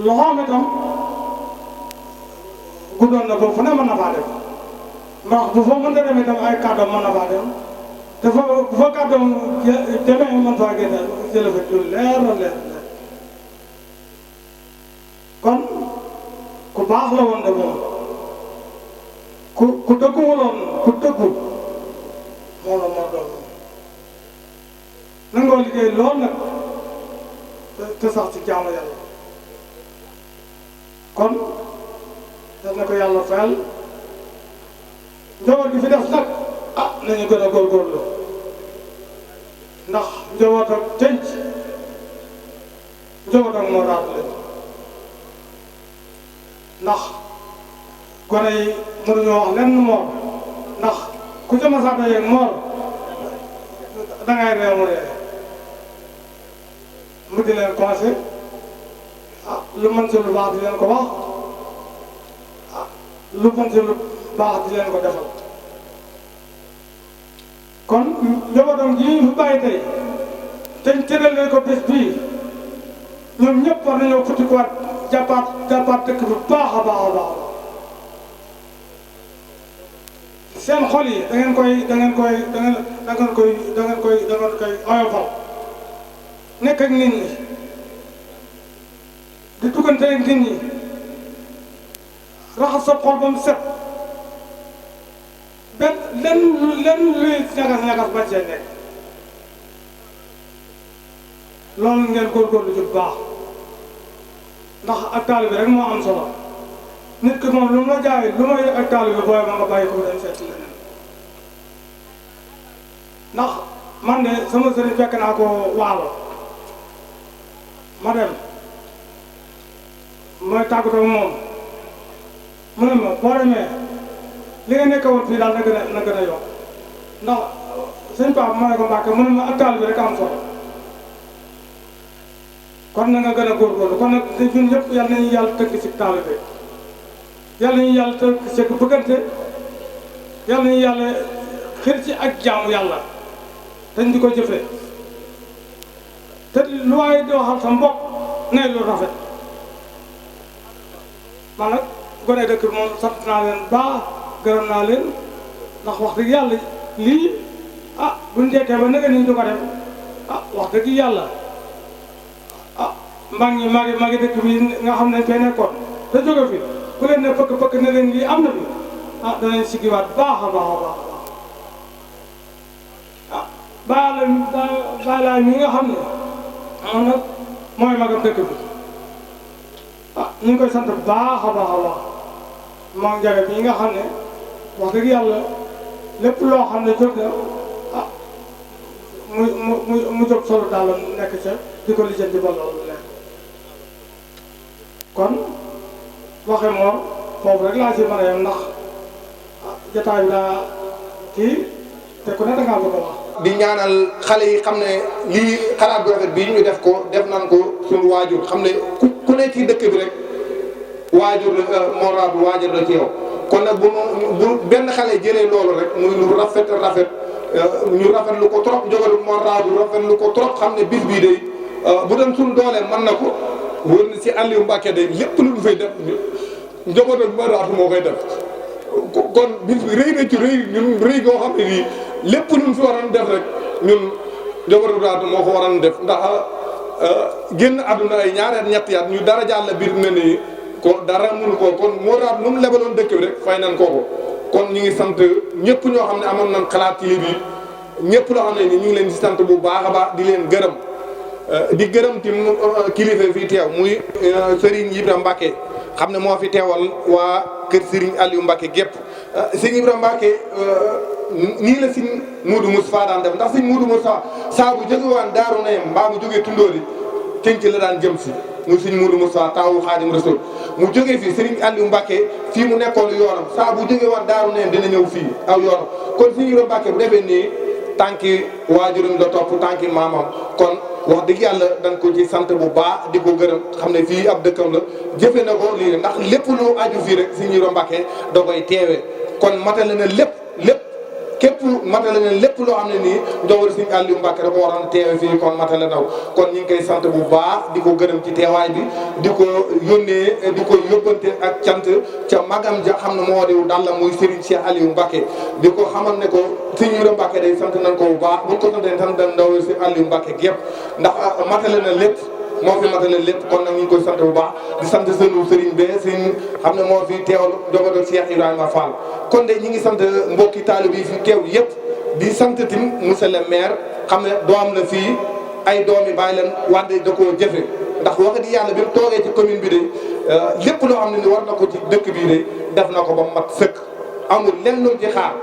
loxoom itam guddoon na boobu fu ne mën na faa dem ndax bu fa mënta dem itam ay kàddoom mën na faa dem te bu fa kàddoom demee mën faa génne jële fa lu leer kon ku baax la woon de moom ku dëgguwuloon ku dëggu moom la moo doon nangoo liggéey lool nag te sax ci jaamu yàlla kon daf na ko yàlla fayal njaboot gi fi def nag nañu gën a góorgóorlu ndax njaboot ak denc njaboot ak moo raat leen ndax gone yi mënuñoo wax lenn moor ndax ku ca masaa dajeeg moor dangay réew mu ree mu di leen conseil lu mën si lu baax di leen ko wax lu mën si lu baax di leen ko defal kon njabootam ji ñu fi bàyyi tey te ñu tëralee ko bés bii ñoom ñëpp war nañoo futikuwaat jàppaat dëkk bu baax a baax seen xol yi da ngeen koy oyofal nekk ak nit ñi di duggante ak nit ñi raxas sa xol ba mu set benn lenn luy ñagas bañ see nekk loolu ngeen góorgóorlu ci bu baax ndax ak taalibe rek moo am solo nit ki moom lu mu la jaay lu may ak taalibe booy ma nga bàyyi ko dem seet leneen ndax man de sama sëriñ fekk naa ko waalo ma dem mooy tàggatoo moom mu ne ma boo demee li nga nekk woon fii daal na gën a yokk ndax sëñ Pape ma ne ko Mbàkke mu ne ma ak taalibe rek am solo kon na nga gën a góorgóorlu kon nag ñun ñëpp yal nañu yàlla tënk ci taalibe yal nañu yàlla tënk ci bëggante yal nañu yàlla xir ci ak jaamu yàlla dañ di ko jëfee te lu waaye di waxal sa mbokk nay lu rafet man nag gone dëkk bi moom sant naa leen baax gërëm naa leen ndax wax dëgg yàlla lii buñ jekkee ba nega nii du ko def wax dëgg yàlla magi dëkk bi nga xam ne fee nekkoon te jóge fi ku leen ne pëkk ne leen lii am na fi danañ siggiwaat baax a baax baalaay mi nga xam ne moom nag mooy magam dëkk bi ñu ngi koy sant baax a baax moom njaga bi nga xam ne wax dëgg yàlla lépp loo xam ne jóg na mu jóg solo daal nekk ca di ko lijjanti ba loolu nekk kon waxe moom foofu rek laa si mën a yem ndax jotaay bi daa kii te ku ne dangaa bëgg a wax di ñaanal xale yi xam ne lii xalaat bu rafet bii ñu def ko def nan ko suñu waajur xam ne ku ne ci dëkk bi rek waajur moral waajur la ci yow kon nag bu benn xale jëlee loolu rek muy lu rafet ñu rafetlu ko trop jógalu moral bu rafetlu ko trop xam ne bis bii day bu doon suñu doole mën na ko wóor na si Aliou Mbacke day lépp lu ñu fay def njaboot ak moral moo koy def kon bis bi rëy na ci ñun rëy goo xam ne nii lépp lu ñu fi waroon def rek ñun njaboot ak moo ko waroon def ndax génn àdduna ay ñaari ñetti at ñu dara jàll biir ne nii ko dara mënu ko kon moo tax nu mu lebaloon dëkk bi rek fay nañ ko kon ñu ngi sant ñëpp ñoo xam ne amoon nañ xalaat ci lii bi ñëpp loo xam ne ni ñu ngi leen di sant bu baax a baax di leen gërëm di gërëm ti kilifa fii teew muy Serigne Ibrahima Mbacke xam ne moo fi teewal waa kër Serigne Aliou Mbacke gépp Serigne Ibrahima Mbacke nii la Serigne Moudou Moustapha daan def ndax Serigne Moudou Moustapha saa bu jóge waan Daaru Nayim mbaa mu jógee Tundóori tënk la daan jëm si muy Serigne Moudou Moustapha taawu Xaadim Rasul mu jógee fii Serigne Aliou Mbacke fii mu nekkoon yoonam saa bu jógee waan Daaru Nayim dina ñëw fii aw yoonam kon Serigne Ibrahima Mbacke bu defee nii tànki waajuram la topp tànki maamam kon wax dëgg yàlla dañ ko ci sant bu baax di ko gërëm xam ne fii ab dëkkam la jëfe na ko lii ndax lépp lu aju fii rek Serigne Ibrahima Mbacke da koy teewee kon matale na lépp képp matale na lépp loo xam ne nii njawar Sëriñ Aliou Mbacke da ko waroon teewe fii kon matale naw kon ñu ngi koy sant bu baax di ko gërëm ci teewaay bi di ko yónnee di ko yóbbante ak cant ca magam ja xam ne moo di dal la muy Serigne Cheikh Aliou Mbacke di ko xamal ne ko Sëriñ Ibra Mbacke day sant nañ ko bu baax buñ ko santee sant nañ ndaw si Aliou Mbacke gépp ndax matale na lépp moo fi matale lépp kon nag ñu ngi koy sant bu baax di sant sënu Serigne bee Serigne xam ne moo fi teewal jogodo Cheikh Ibrahima Fall kon de ñi ngi sant mbokki taalib yi fi teew yëpp di sant tim monsieur le maire xam ne doom la fii ay doom yi bàyyi leen wànde da koo jëfe ndax wax di yàlla bi mu toogee ci commune bi de lépp loo xam ne ni war na ko ci dëkk bii de def na ko ba mat sëkk amul lenn lu ci xaar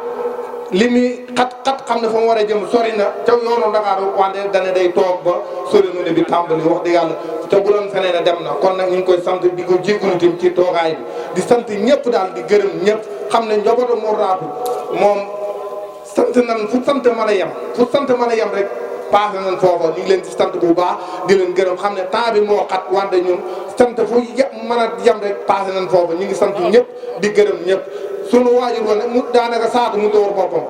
li muy xat xam ne fa mu war a jëm sori na ca yoonu Ndakaaru wante dana day toog ba sori mu ne bi tàmbali wax dëgg yàlla te bu doon feneen a dem na kon nag ñu ngi koy sant di ko jégalu tim ci toogaay bi di sant ñëpp daal di gërëm ñëpp xam ne njabootu Mouratu moom sant nan fu sant mën a yem fu sant mën a yem rek paase nañ foofa ñu ngi leen di sant bu baax di leen gërëm xam ne temps bi moo xat wante ñun sant fu mën a yem rek paase nañ foofa ñu ngi sant ñëpp di gërëm ñëpp sunu waajur woon mu daanaka saatu mu door boppam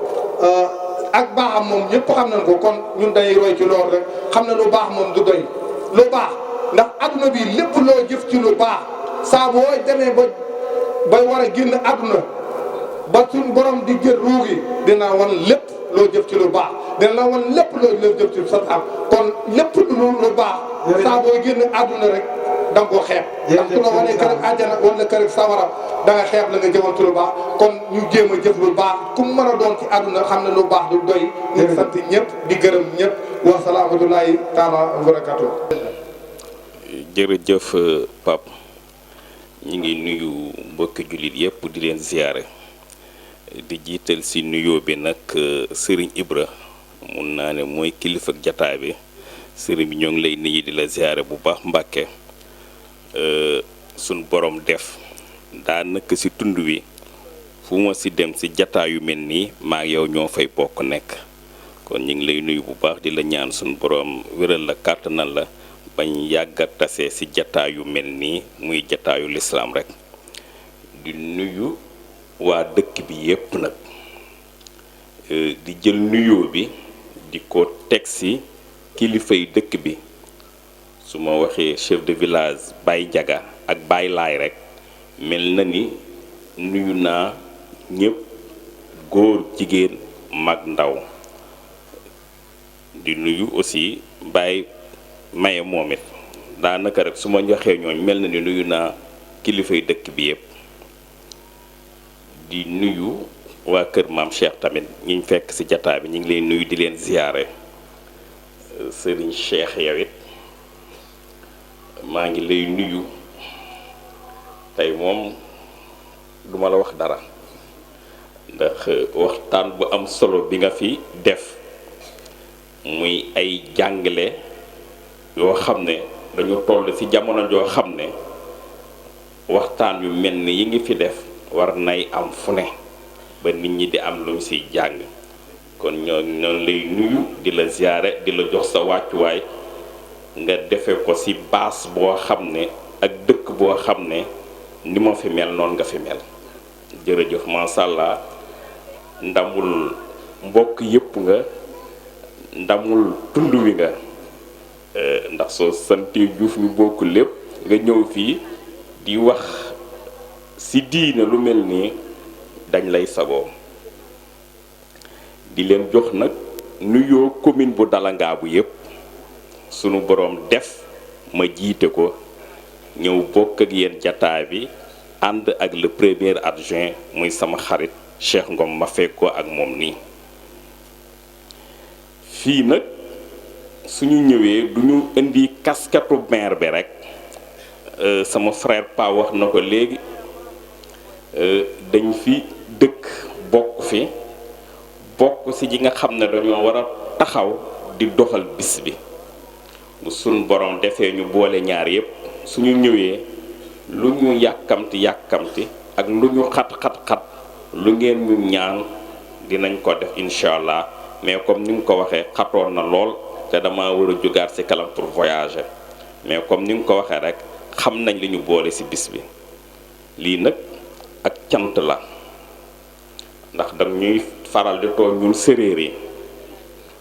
ak baaxam moom ñëpp xam nañ ko kon ñun day roy ci loolu rek xam ne lu baax moom du doy lu baax ndax adduna bi lépp loo jëf ci lu baax saa boo demee ba war a génn adduna ba suñ borom di jël ruugi dina wan lépp loo jëf ci lu baax dina la wan lépp loo jëf ci sa am kon lépp lu baax saa booy génn adduna rek da nga koo xeeb ndax ku la wanee kër ak àjjana wala kër ak sawara da nga xeeb la nga jëmal ci lu baax kon ñu jéem a jëf lu baax ku mu mën a doon ci àdduna xam ne lu baax du doy ñu ngi sant ñëpp di gërëm ñëpp wa salaamatullahi taala wa barakatuh jërëjëf Pape ñi ngi nuyu mbokki jullit yëpp di leen ziyaare di jiital si nuyoo bi nag Serigne Ibra mun naa ne mooy kilifa ak jataay bi Serigne bi ñoo ngi lay nuyu di la ziyaare bu baax Mbàkke suñ borom def daa nëkk ci tund wi fu ma ci dem ci jataa yu mel nii maa yow ñoo fay bokk nekk kon ñu ngi lay nuyu bu baax di la ñaan suñ borom wéral la kàttanal la bañ yàgga tase ci jataa yu mel nii muy jataayu lislaam rek di nuyu waa dëkk bi yépp nag di jël nuyoo bi di ko teg ci kilifay dëkk bi su ma waxee chef de village Baye Njaga ak Baye Laay rek mel na ni nuyu naa ñëpp góor jigéen mag ndaw di nuyu aussi Baye Maye moom it daanaka rek su ma joxee ñooñ mel na ni nuyu naa kilifay dëkk bi yépp di nuyu waa kër maam Cheikh tamit ñiñ fekk ci jataa bi ñu ngi leen nuyu di leen ziyaare Serigne Cheikh yow it maa ngi lay nuyu tey moom duma la wax dara ndax waxtaan bu am solo bi nga fi def muy ay jàngale yoo xam ne dañu toll ci jamono joo xam ne waxtaan yu mel ni yi ngi fi def war nay am fu ne ba nit ñi di am lu ñu ciy jàng kon ñoo lay nuyu di la ziyaare di la jox sa wàccuwaay nga defe ko ci baas boo xam ne ak dëkk boo xam ne ni ma fi mel noonu nga fi mel jërëjëf masha Allah ndamul mbokk yépp nga ndamul tund wi nga ndax soo santee Juuf ñu bokk lépp nga ñëw fii di wax ci diine lu mel nii dañ lay sagoo di leen jox nag nuyoo commune bu Dalangaabu yépp sunu boroom def ma jiite ko ñëw bokk ak yéen jataay bi ànd ak le premier adjoint muy sama xarit Cheikh Ngom ma fekk ko ak moom nii fii nag suñu ñëwee duñu indi casquette maire bi rek sama frère Pa wax na ko léegi dañ fi dëkk bokk fi bokk ci ji nga xam ne dañoo war a taxaw di doxal bis bi bu suñ borom defee ñu boole ñaar yépp suñu ñëwee lu ñu yàkkamti ak lu ñu xat lu ngeen ñu ñaan dinañ ko def incha allah mais comme ni nga ko waxee xatoon na lool te dama war a jógaat ci kalam pour voyager mais comme ni nga ko waxee rek xam nañ li ñu boole ci bis bi lii nag ak cant la ndax dang ñuy faral di tooñ ñun séréer yi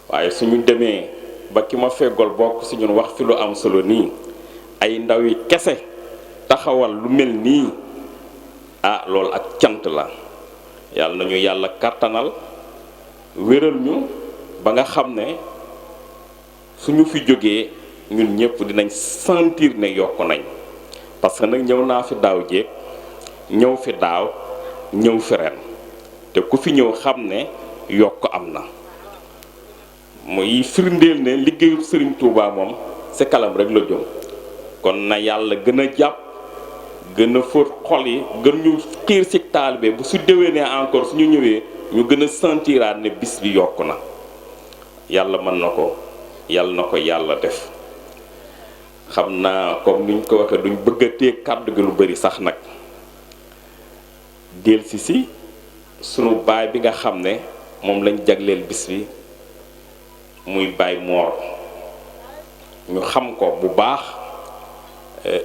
waaye suñu demee ba ki ma feggool bokk si ñun wax fi lu am solo nii ay ndaw yi kese taxawal lu mel nii ah loolu ak cant la yàlla nañu yàlla kàttanal wéral ñu ba nga xam ne suñu fi jógee ñun ñëpp dinañ sentir ne yokk nañ parce que nag ñëw naa fi daaw jéeg ñëw fi daaw ñëw fi ren te ku fi ñëw xam ne yokk am na muy firndeel ne liggéeyu Serigne Touba moom ci kalam rek la jëm kon na yàlla gën a jàpp gën a fóot xol yi gën ñu xiir ci taalibe bu su déwénee encore suñu ñëwee ñu gën a sentiraat ne bis bi yokk na yàlla mën na ko yàlla def xam naa comme niñ ko waxee duñ bëgg a téye kàddu gi lu bari sax nag delsi si sunu baay bi nga xam ne moom lañ jagleel bis bi muy Baay Moor ñu xam ko bu baax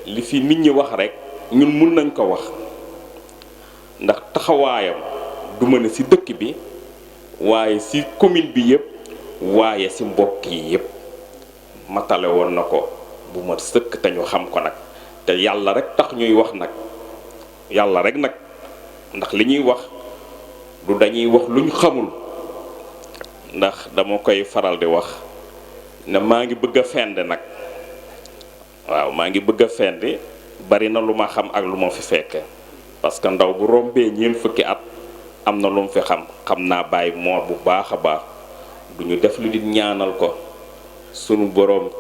li fi nit ñi wax rekk ñun mun nañ ko wax ndax taxawaayam du mën a ci dëkk bi waaye ci commune bi yépp waaye ci mbokk yi yépp matale woon na ko bu ma sëkk te ñu xam ko nag te yàlla rekk tax ñuy wax nag yàlla rekk nag ndax li ñuy wax du dañuy wax luñ xamul ndax dama koy faral di wax ne maa ngi bëgg a fend nag waaw maa ngi bëgg a fendi bari na lu ma xam ak lu ma fi fekk parce que ndaw bu rombee ñeent fukki at am na lu mu fi xam naa Baay Moor bu baax a baax du ñu def lu di ñaanal ko sunu boroom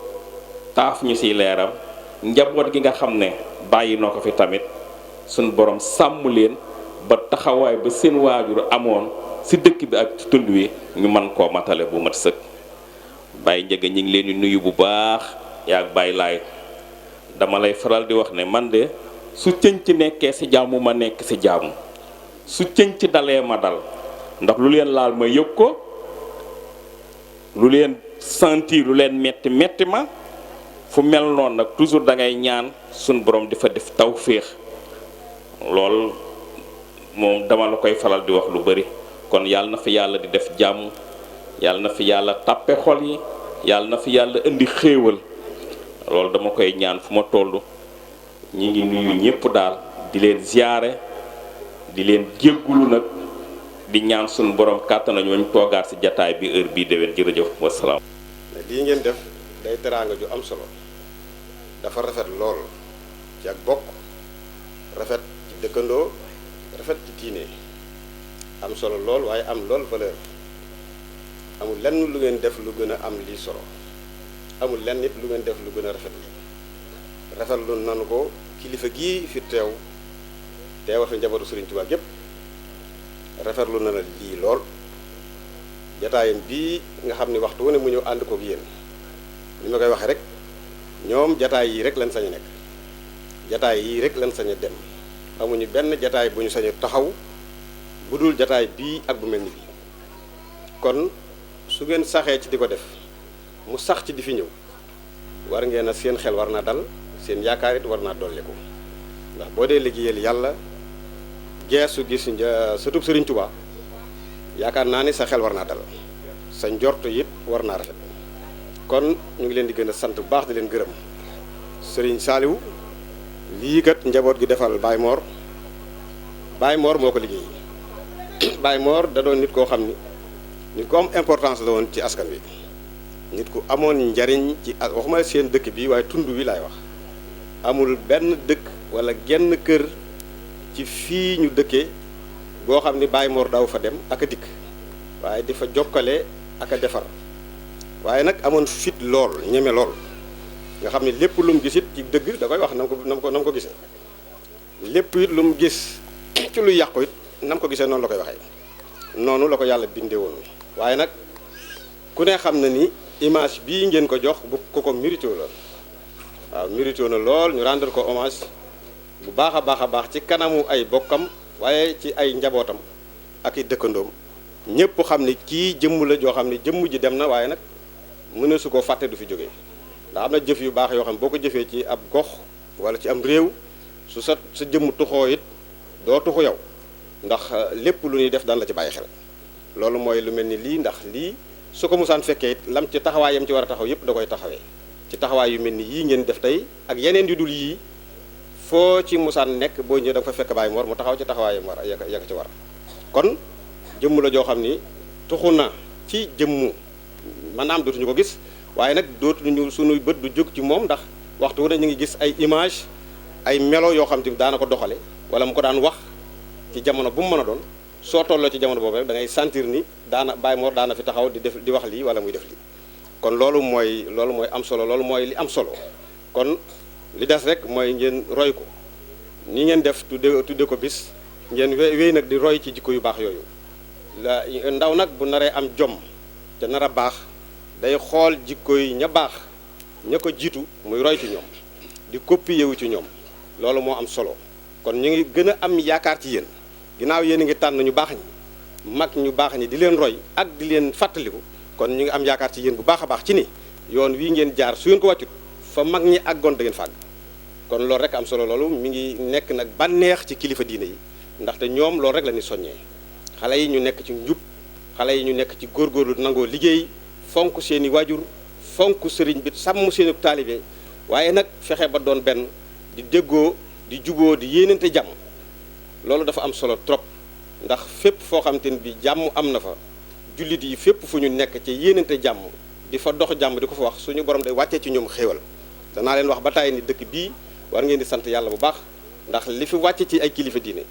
taaf ñu ci leeram njaboot gi nga xam ne bàyyi na ko fi tamit sunu boroom sàmm leen ba taxawaay ba seen waajur amoon ci dëkk bi ak ci tund wi ñu mën koo matale bu mat sëkk Baye Ndiaga ñi ngi leen di nuyu bu baax yaag Baye Laay dama lay faral di wax ne man de su cënc nekkee ci jàmm ma nekk ci jàmm su cënc dalee ma dal ndax lu leen laal ma yëg ko lu leen sentir lu leen metti ma fu mel noonu nag toujours da ngay ñaan suñ borom di fa def tawféex lool moom dama la koy faral di wax lu bari kon yàlla na fi yàlla di def jàmm yàlla na fi yàlla tàppe xol yi yàlla na fi yàlla indi xéewal loolu dama koy ñaan fu ma toll ñi ngi nuyu ñépp daal di leen ziyaare di leen jéggulu nag di ñaan suñu borom kàttan nañu ñu toogaat ci jataay bi heure bii déwén jërëjëf wasalaam. lii ngeen def day teraanga ju am solo dafa rafet lool ci ak bokk rafet ci dëkkandoo rafet ci diine am solo lool waaye am lool valeur amul lenn lu ngeen def lu gën a am lii solo amul lenn nit lu ngeen def lu gën a rafet lii rafetlu nanu ko kilifa gii fi teewa fi njabootu Serigne Touba gépp rafetlu na la lii lool jataayam bii nga xam ni waxtu wu ne mu ñëw ànd kook yéen li ma koy waxee rek ñoom jataay yi rek lañ sañ a nekk jataay yi rek lañ sañ a dem amuñu benn jataay bu ñu sañ a taxaw bu dul jataay bii ak bu mel ni bii kon su ngeen saxee ci di ko def mu sax ci di fi ñëw war ngeen a seen xel war naa dal seen yaakaar it war naa dolliku ndax boo dee liggéeyal yàlla geesu gis sëtub Sëriñ Tuubaa yaakaar naa ni sa xel war naa dal sa njort it war naa rafet kon ñu ngi leen di gën a sant bu baax di leen gërëm Sëriñ Saaliw lii kat njaboot gi defal Baye Mor moo ko liggéey Baye Mor da doon nit koo xam ni nit ku am importance la woon ci askan wi nit ku amoon njariñ ci waxuma seen dëkk bi waaye tund wi laay wax amul benn dëkk wala genn kër ci fii ñu dëkkee boo xam ni Baye Mor daw fa dem ak a dikk waaye di fa jokkale ak a defar waaye nag amoon fit lool ñeme lool nga xam ne lépp lu mu gis it ci dëgg da koy wax nam ko gisee lépp it lu mu gis ci lu yàqu it nam ko gisee noonu la koy waxee noonu la ko yàlla bindee woon waaye nag ku ne xam na ni image bii ngeen ko jox bu ko mérité la waaw mérité na lool ñu rendre ko hommage bu baax a baax ci kanamu ay bokkam waaye ci ay njabootam ak i dëkkandoom ñëpp xam ne kii jëmm la joo xam ne jëmm ji dem na waaye nag mëne su ko fàtte du fi jógee ndax am na jëf yu baax yoo xam ne boo ko jëfee ci ab gox wala ci am réew su sa jëmm tuxoo it doo tuxu yow ndax lépp lu ñuy def daan la ci bàyyi xel loolu mooy lu mel ni lii, ndax lii su ko musaan fekkee it lam ci taxawaayam ci war a taxaw yëpp da koy taxawee ci taxawaay yu mel ni yii ngeen def tey ak yeneen yu dul yii foo ci musaan nekk boo ñëwee da nga fa fekk Baye Mor mu taxaw ci taxawaayam war ya ci war kon jëmm la joo xam ni tuxu na ci jëmmu maanaam dootuñu ko gis waaye nag dootuñu suñuy bët du jóg ci moom ndax waxtu wu ne ñu ngi gis ay image ay melo yoo xam te daana ko doxale wala mu ko daan wax ci jamono bu mu mën a doon soo tolloo ci jamono boobu rek da ngay sentir ni Baye Mor daana fi taxaw di wax lii wala muy def lii kon loolu mooy am solo loolu mooy li am solo kon li des rek mooy ngeen roy ko ni ngeen def tudde ko bis ngeen wéy nag di roy ci jikko yu baax yooyu ndaw nag bu naree am jom te nar a baax day xool jikko yi ña baax ña ko jiitu muy roy ci ñoom di copier wu ci ñoom loolu moo am solo kon ñu ngi gën a am yaakaar ci yéen ginnaaw yéen a ngi tànn ñu baax ñi mag ñu baax ñi di leen roy ak di leen fàttaliku kon ñu ngi am yaakaar ci yéen bu baax a baax ci ni yoon wii ngeen jaar su ngeen ko wàccut fa mag ñi àggoon da ngeen fàgg kon loolu rek am solo loolu mi ngi nekk nag bànneex ci kilifa diine yi ndaxte ñoom loolu rek la ñuy soññee xale yi ñu nekk ci njub xale yi ñu nekk ci góorgóorlu nangoo liggéey fonk seen i waajur fonk sëriñ bi sàmm seen i taalibe waaye nag fexe ba doon benn di déggoo di juboo di yéenante jàmm loolu dafa am solo trop ndax fépp foo xam te ne bi jàmm am na fa jullit yi fépp fu ñu nekk ci yéenante jàmm di fa dox jàmm di ko fa wax suñu borom day wàccee ci ñoom xéewal danaa leen wax ba tàyyi ni dëkk bii war ngeen di sant yàlla bu baax ndax li fi wàcce ci ay kilifa diine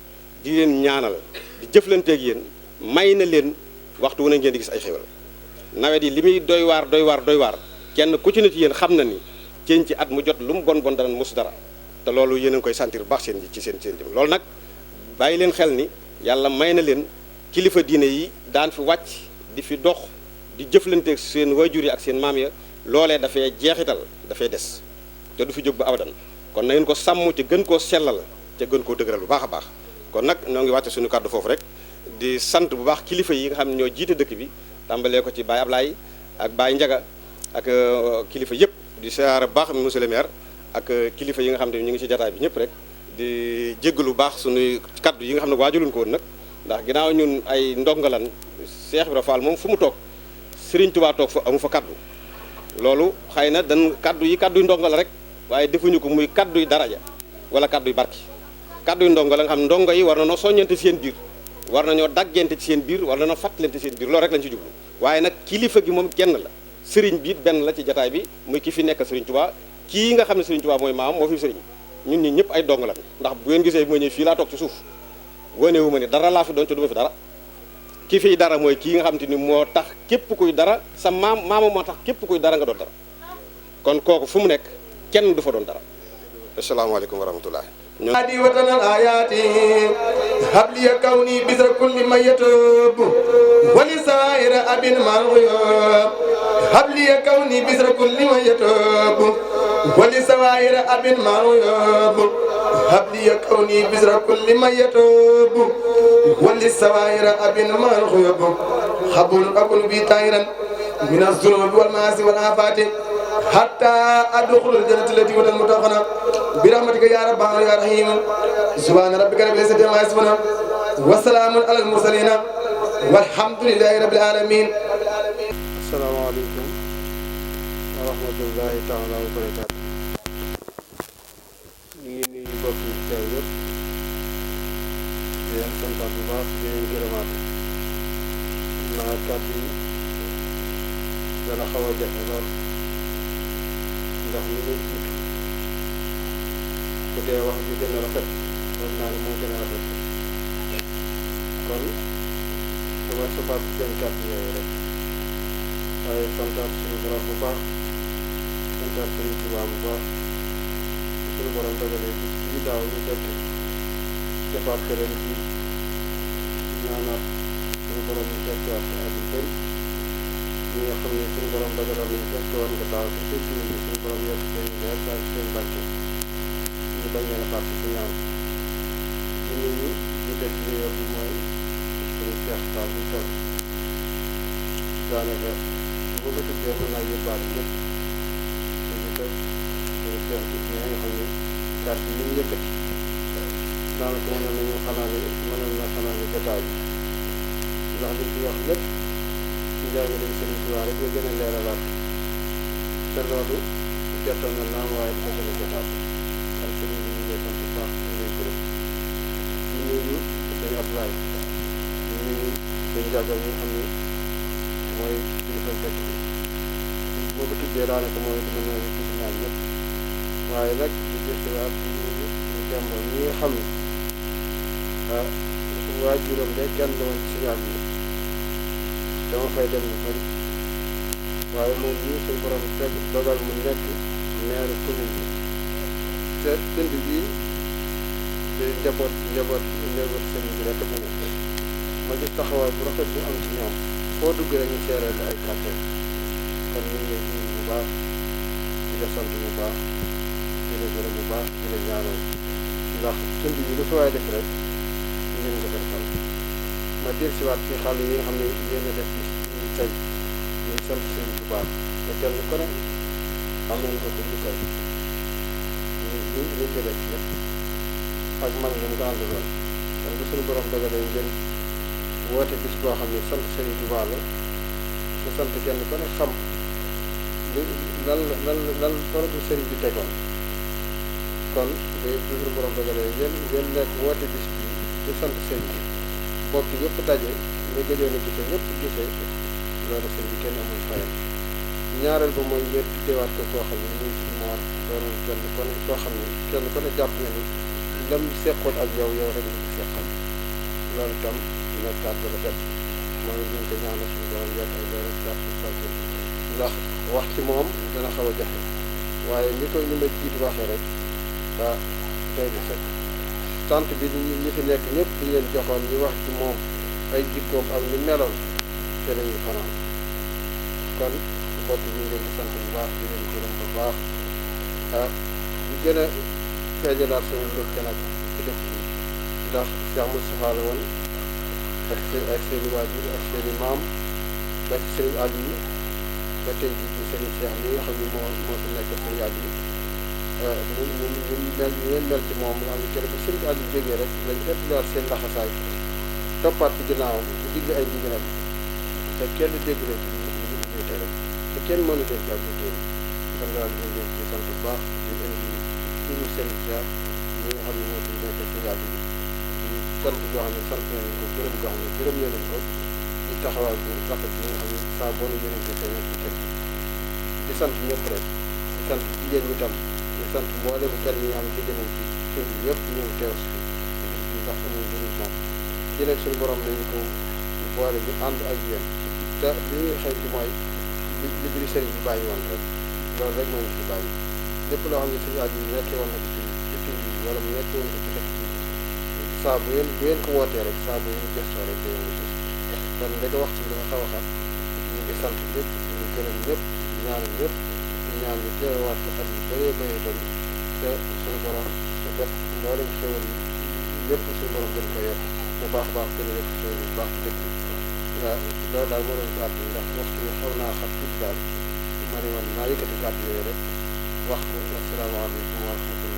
di leen ñaanal di jëflanteeg yéen may na leen waxtu wu ne ngeen di gis ay xéewal nawet yi li muy doy waar kenn ku ci ne ci yéen xam na ni ceeñ ci at mu jot lu mu bon dana mos dara te loolu yéen a ngi koy sentir bu baax seen jëm loolu nag bàyyi leen xel ni yàlla may na leen kilifa diine yi daan fi wàcc di fi dox di jëflanteeg seen waajur yi ak seen maam ya loolee dafay jeexital dafay des te du fi jóg ba abadan kon na ngeen ko sàmm ci gën koo sellal te gën koo dëgëral bu baax a baax kon nag ñoo ngi wàcce suñu kàddu foofu rek di sant bu baax kilifa yi nga xam ne ñoo jiite dëkk bi tàmbalee ko ci Baye Ablaye ak Baye Ndiaga ak kilifa yëpp di siyaare bu baax monsieur le maire ak kilifa yi nga xam ne ñu ngi ci jataay bi ñëpp rek di jéggalu bu baax suñuy kaddu yi nga xam ne waajaluñ ko woon nag ndax ginnaaw ñun ay ndongalan Cheikh Ibrahima Fall moom fu mu toog Serigne Touba toog fa amu fa kaddu loolu xëy na kaddu yi ndonga la rek waaye defuñu ko muy kaddu yu daraja wala kaddu yu barki kaddu yu ndonga la nga xam ne ndongo yi war na noo soññante ci seen biir war nañoo daggante ci seen biir war na noo fàttalante ci seen biir loolu rek lañ ci jublu waaye nag kilifa gi moom kenn la sëriñ bi benn la ci jataay bi muy ki fi nekk Serigne Touba kii nga xam ne Serigne Touba mooy maam moo fi sëriñ ñun ñi ñëpp ay dong lan ndax bu ngeen gisee bi ma ñëw fii laa toog ci suuf wanewu ma ni dara laa fi doon te du ma fi dara ki fiy dara mooy kii nga xam te ni moo tax képp kuy dara sa maama moo tax képp kuy dara nga doon dara kon kooku fu mu nekk kenn du fa doon dara asalaamaaleykum wa rahmatullah adi watanal ayati habliya kawni bisra kulli ma yatub wali saira abin marghub habliya kawni bisra kulli ma yatub wali saira abin marghub habliya kawni bisra kulli ma yatub wali saira abin marghub habul akun bi tayran min az-zulum wal ma'asi wal afati حتى أدخل الجنة التي وعد المتقون برحمتك يا رب يا رحيم سبحان ربك رب العزة عما يصفون وسلام على المرسلين والحمد لله رب العالمين. السلام عليكم ورحمة الله تعالى وبركاته. ñu ngi nuyu mbokk yi teew yëpp di leen sant bu baax di leen gërëmaat naa kàddu yi dana xaw a jafe lool ndax ñu ngi jiitu bu dee wax ji gën a rafet xam naa ne moo gën a rafet kon damay subaat seen kàddu yooyu rek waaye santaat suñu borom bu baax santaat Sëriñ Tuubaa bu baax suñu borom dogalee bi ci daaw ñu dëkk defaat ko ren ci ñaanaat suñu borom ñu fekkaat ci at yu bëri ñi nga xam ne suñu borom dogaloon nañu fekk woon nga daaw ci fekk ñu suñu borom yokk seen leer saa ci seen barke ñu bañ leen a fàtte ci ñaan ci nuyu ñu def li yóbbu mooy suñu Seex Fall bu toog daanaka bu ko tuddee mën naa yóbbaale ñëpp suñu teg suñu Seex bi ñi nga xam ne kàddu yi ñu yëkkati daanaka mënoon na xanaa ne jotaay bi ndax liñ fi wax lépp ci njàngaleem Sëriñ Tuubaa rek la gën a leeralaat te loolu jotoon na naam waaye dafa gën a jotaat kon sëriñ bi ñu ngi lay sant bu baax ñu ngi lay gërëm di nuyu sëñ Abdoulaye di nuyu sëñ Jàggal mi nga xam ni mooy kilifa dëkk bi boo ko tuddee daanaka mooy dina mel ni tudd naa ñëpp waaye nag di gëstuwaat di nuyu ñu dem ba ñi nga xam ni waajuram de kenn la woon ci signal bi dama fay dem lu bari waaye moom ñii suñ borom fekk dogal mu nekk maire commune bi te dënd bii te njaboot sëriñ bi rek fi nekk ma gis taxawaay bu rafet bu am ci ñoom foo dugg rek ñu seereel la ay kàttan kon ñu ngi lay nuyu bu baax di la sant bu baax di la gërëm bu baax di la ñaanal ndax dënd bi lu fi waay def rek ngeen ko defal ma dir siwaat ci xale yi nga xam ne yéen a def ñu tey ñuy sant seen bu baax te kenn ku ne am nañ ko ci kay ñu tëddee ci lépp ak mag ñi mu ko àndaloon kon bu suñu borom dogalee ngeen woote bis boo xam ne sant Sëriñ Tuubaa la te sant kenn ku ne xam li lan problème sëriñ bi tegoon kon bu suñu borom dogalee ngeen nekk woote bis bi di sant sëriñ bi bokk yëpp daje ñu gëjoon a gisee ñëpp gisee loolu sëriñ bi kenn amul fayam ñaareel ba mooy ngeen tuddeewaat ko koo xam ne muy si moor doonoon kenn ku ne koo xam ne kenn ku ne jàpp nga ni lam seqoon ak yow rek nga ko seqal loolu tam nekkaat ba rafet mooy ñu ngi ko ñaanal suñu borom yokk ay leeral jàpp barke ndax wax ci moom dana xaw a jafe waaye ni ko ñu ma jiitu waxee rek doy na sëkk tant bi ñi fi nekk ñëpp di leen joxoon ñu wax ci moom ay jikkoom ak ni meloon te lañuy fanaan kon bokk ñu ngi leen di sant bu baax di leen gërëm bu baax ñu gën a feeñalaat suñu mbégte nag ci dëkk bi ndax Cheikh Moustapha la woon ak seen i waajur ak seen i maam ba ci Serigne Aliou ba tey jii ci Serigne Cheikh mi nga xam ne moo fi nekk Serigne Aliou ñu mel ci moom nga xam ne keroog bu Serigne Aliou jógee rek lañ ëpp seen laxasaay toppaat ci ginnaawam di digle ay ndigalam te kenn dégg leen ci li tere te kenn mënu leen ci ak liggéey kon daal ñu ngi leen di sant bu baax di indi turu Serigne Cheikh ñi nga xam ne moo fi nekk Serigne Aliou di sant goo xam ne sant nañ ko gërëm goo xam ne gërëm nañ ko di taxawaay bu rafet bi nga xam ne saa boo nu yéene ko feeñal ci kër di sant ñëpp rek di sant jigéen ñi tam di sant mboolem gan yi nga xam ne jóge nañ ci tund yëpp ñëw teew si di ndax amul njëriñ moom di leen suñu borom nañu ko boole ñu ànd ak yéen te li ñuy xew ci mooy li bi sëriñ bi bàyyi woon rek loolu rek moo ñu fi bàyyi lépp loo xam ne suñu at yi nekkee woon na ci tund yi wala mu nekkee woon ko ci dëkk bi saa bu ngeen ko wootee rek saa bu ngeen gëstoo rek da ngeen gis kon léegi waxtu bi dafa xaw a xam ñu ngi sant ñëpp ñu gërëm ñëpp ñaanal ñëpp ñaan ñu teewaat ko at yu bëree bëree bëri te suñu borom te def mboolem xéwal yi lépp suñu borom gën ko yokk bu baax baax gën a yokk xéwal yi bu baax dëkk bi waaw loolu daal moo doon kàddu yi ndax waxtu yi xaw naa xam tuuti daal ma ne woon naa yëkkati kàddu yooyu rek wax ko wasalaamaaleykum wa rahmatulah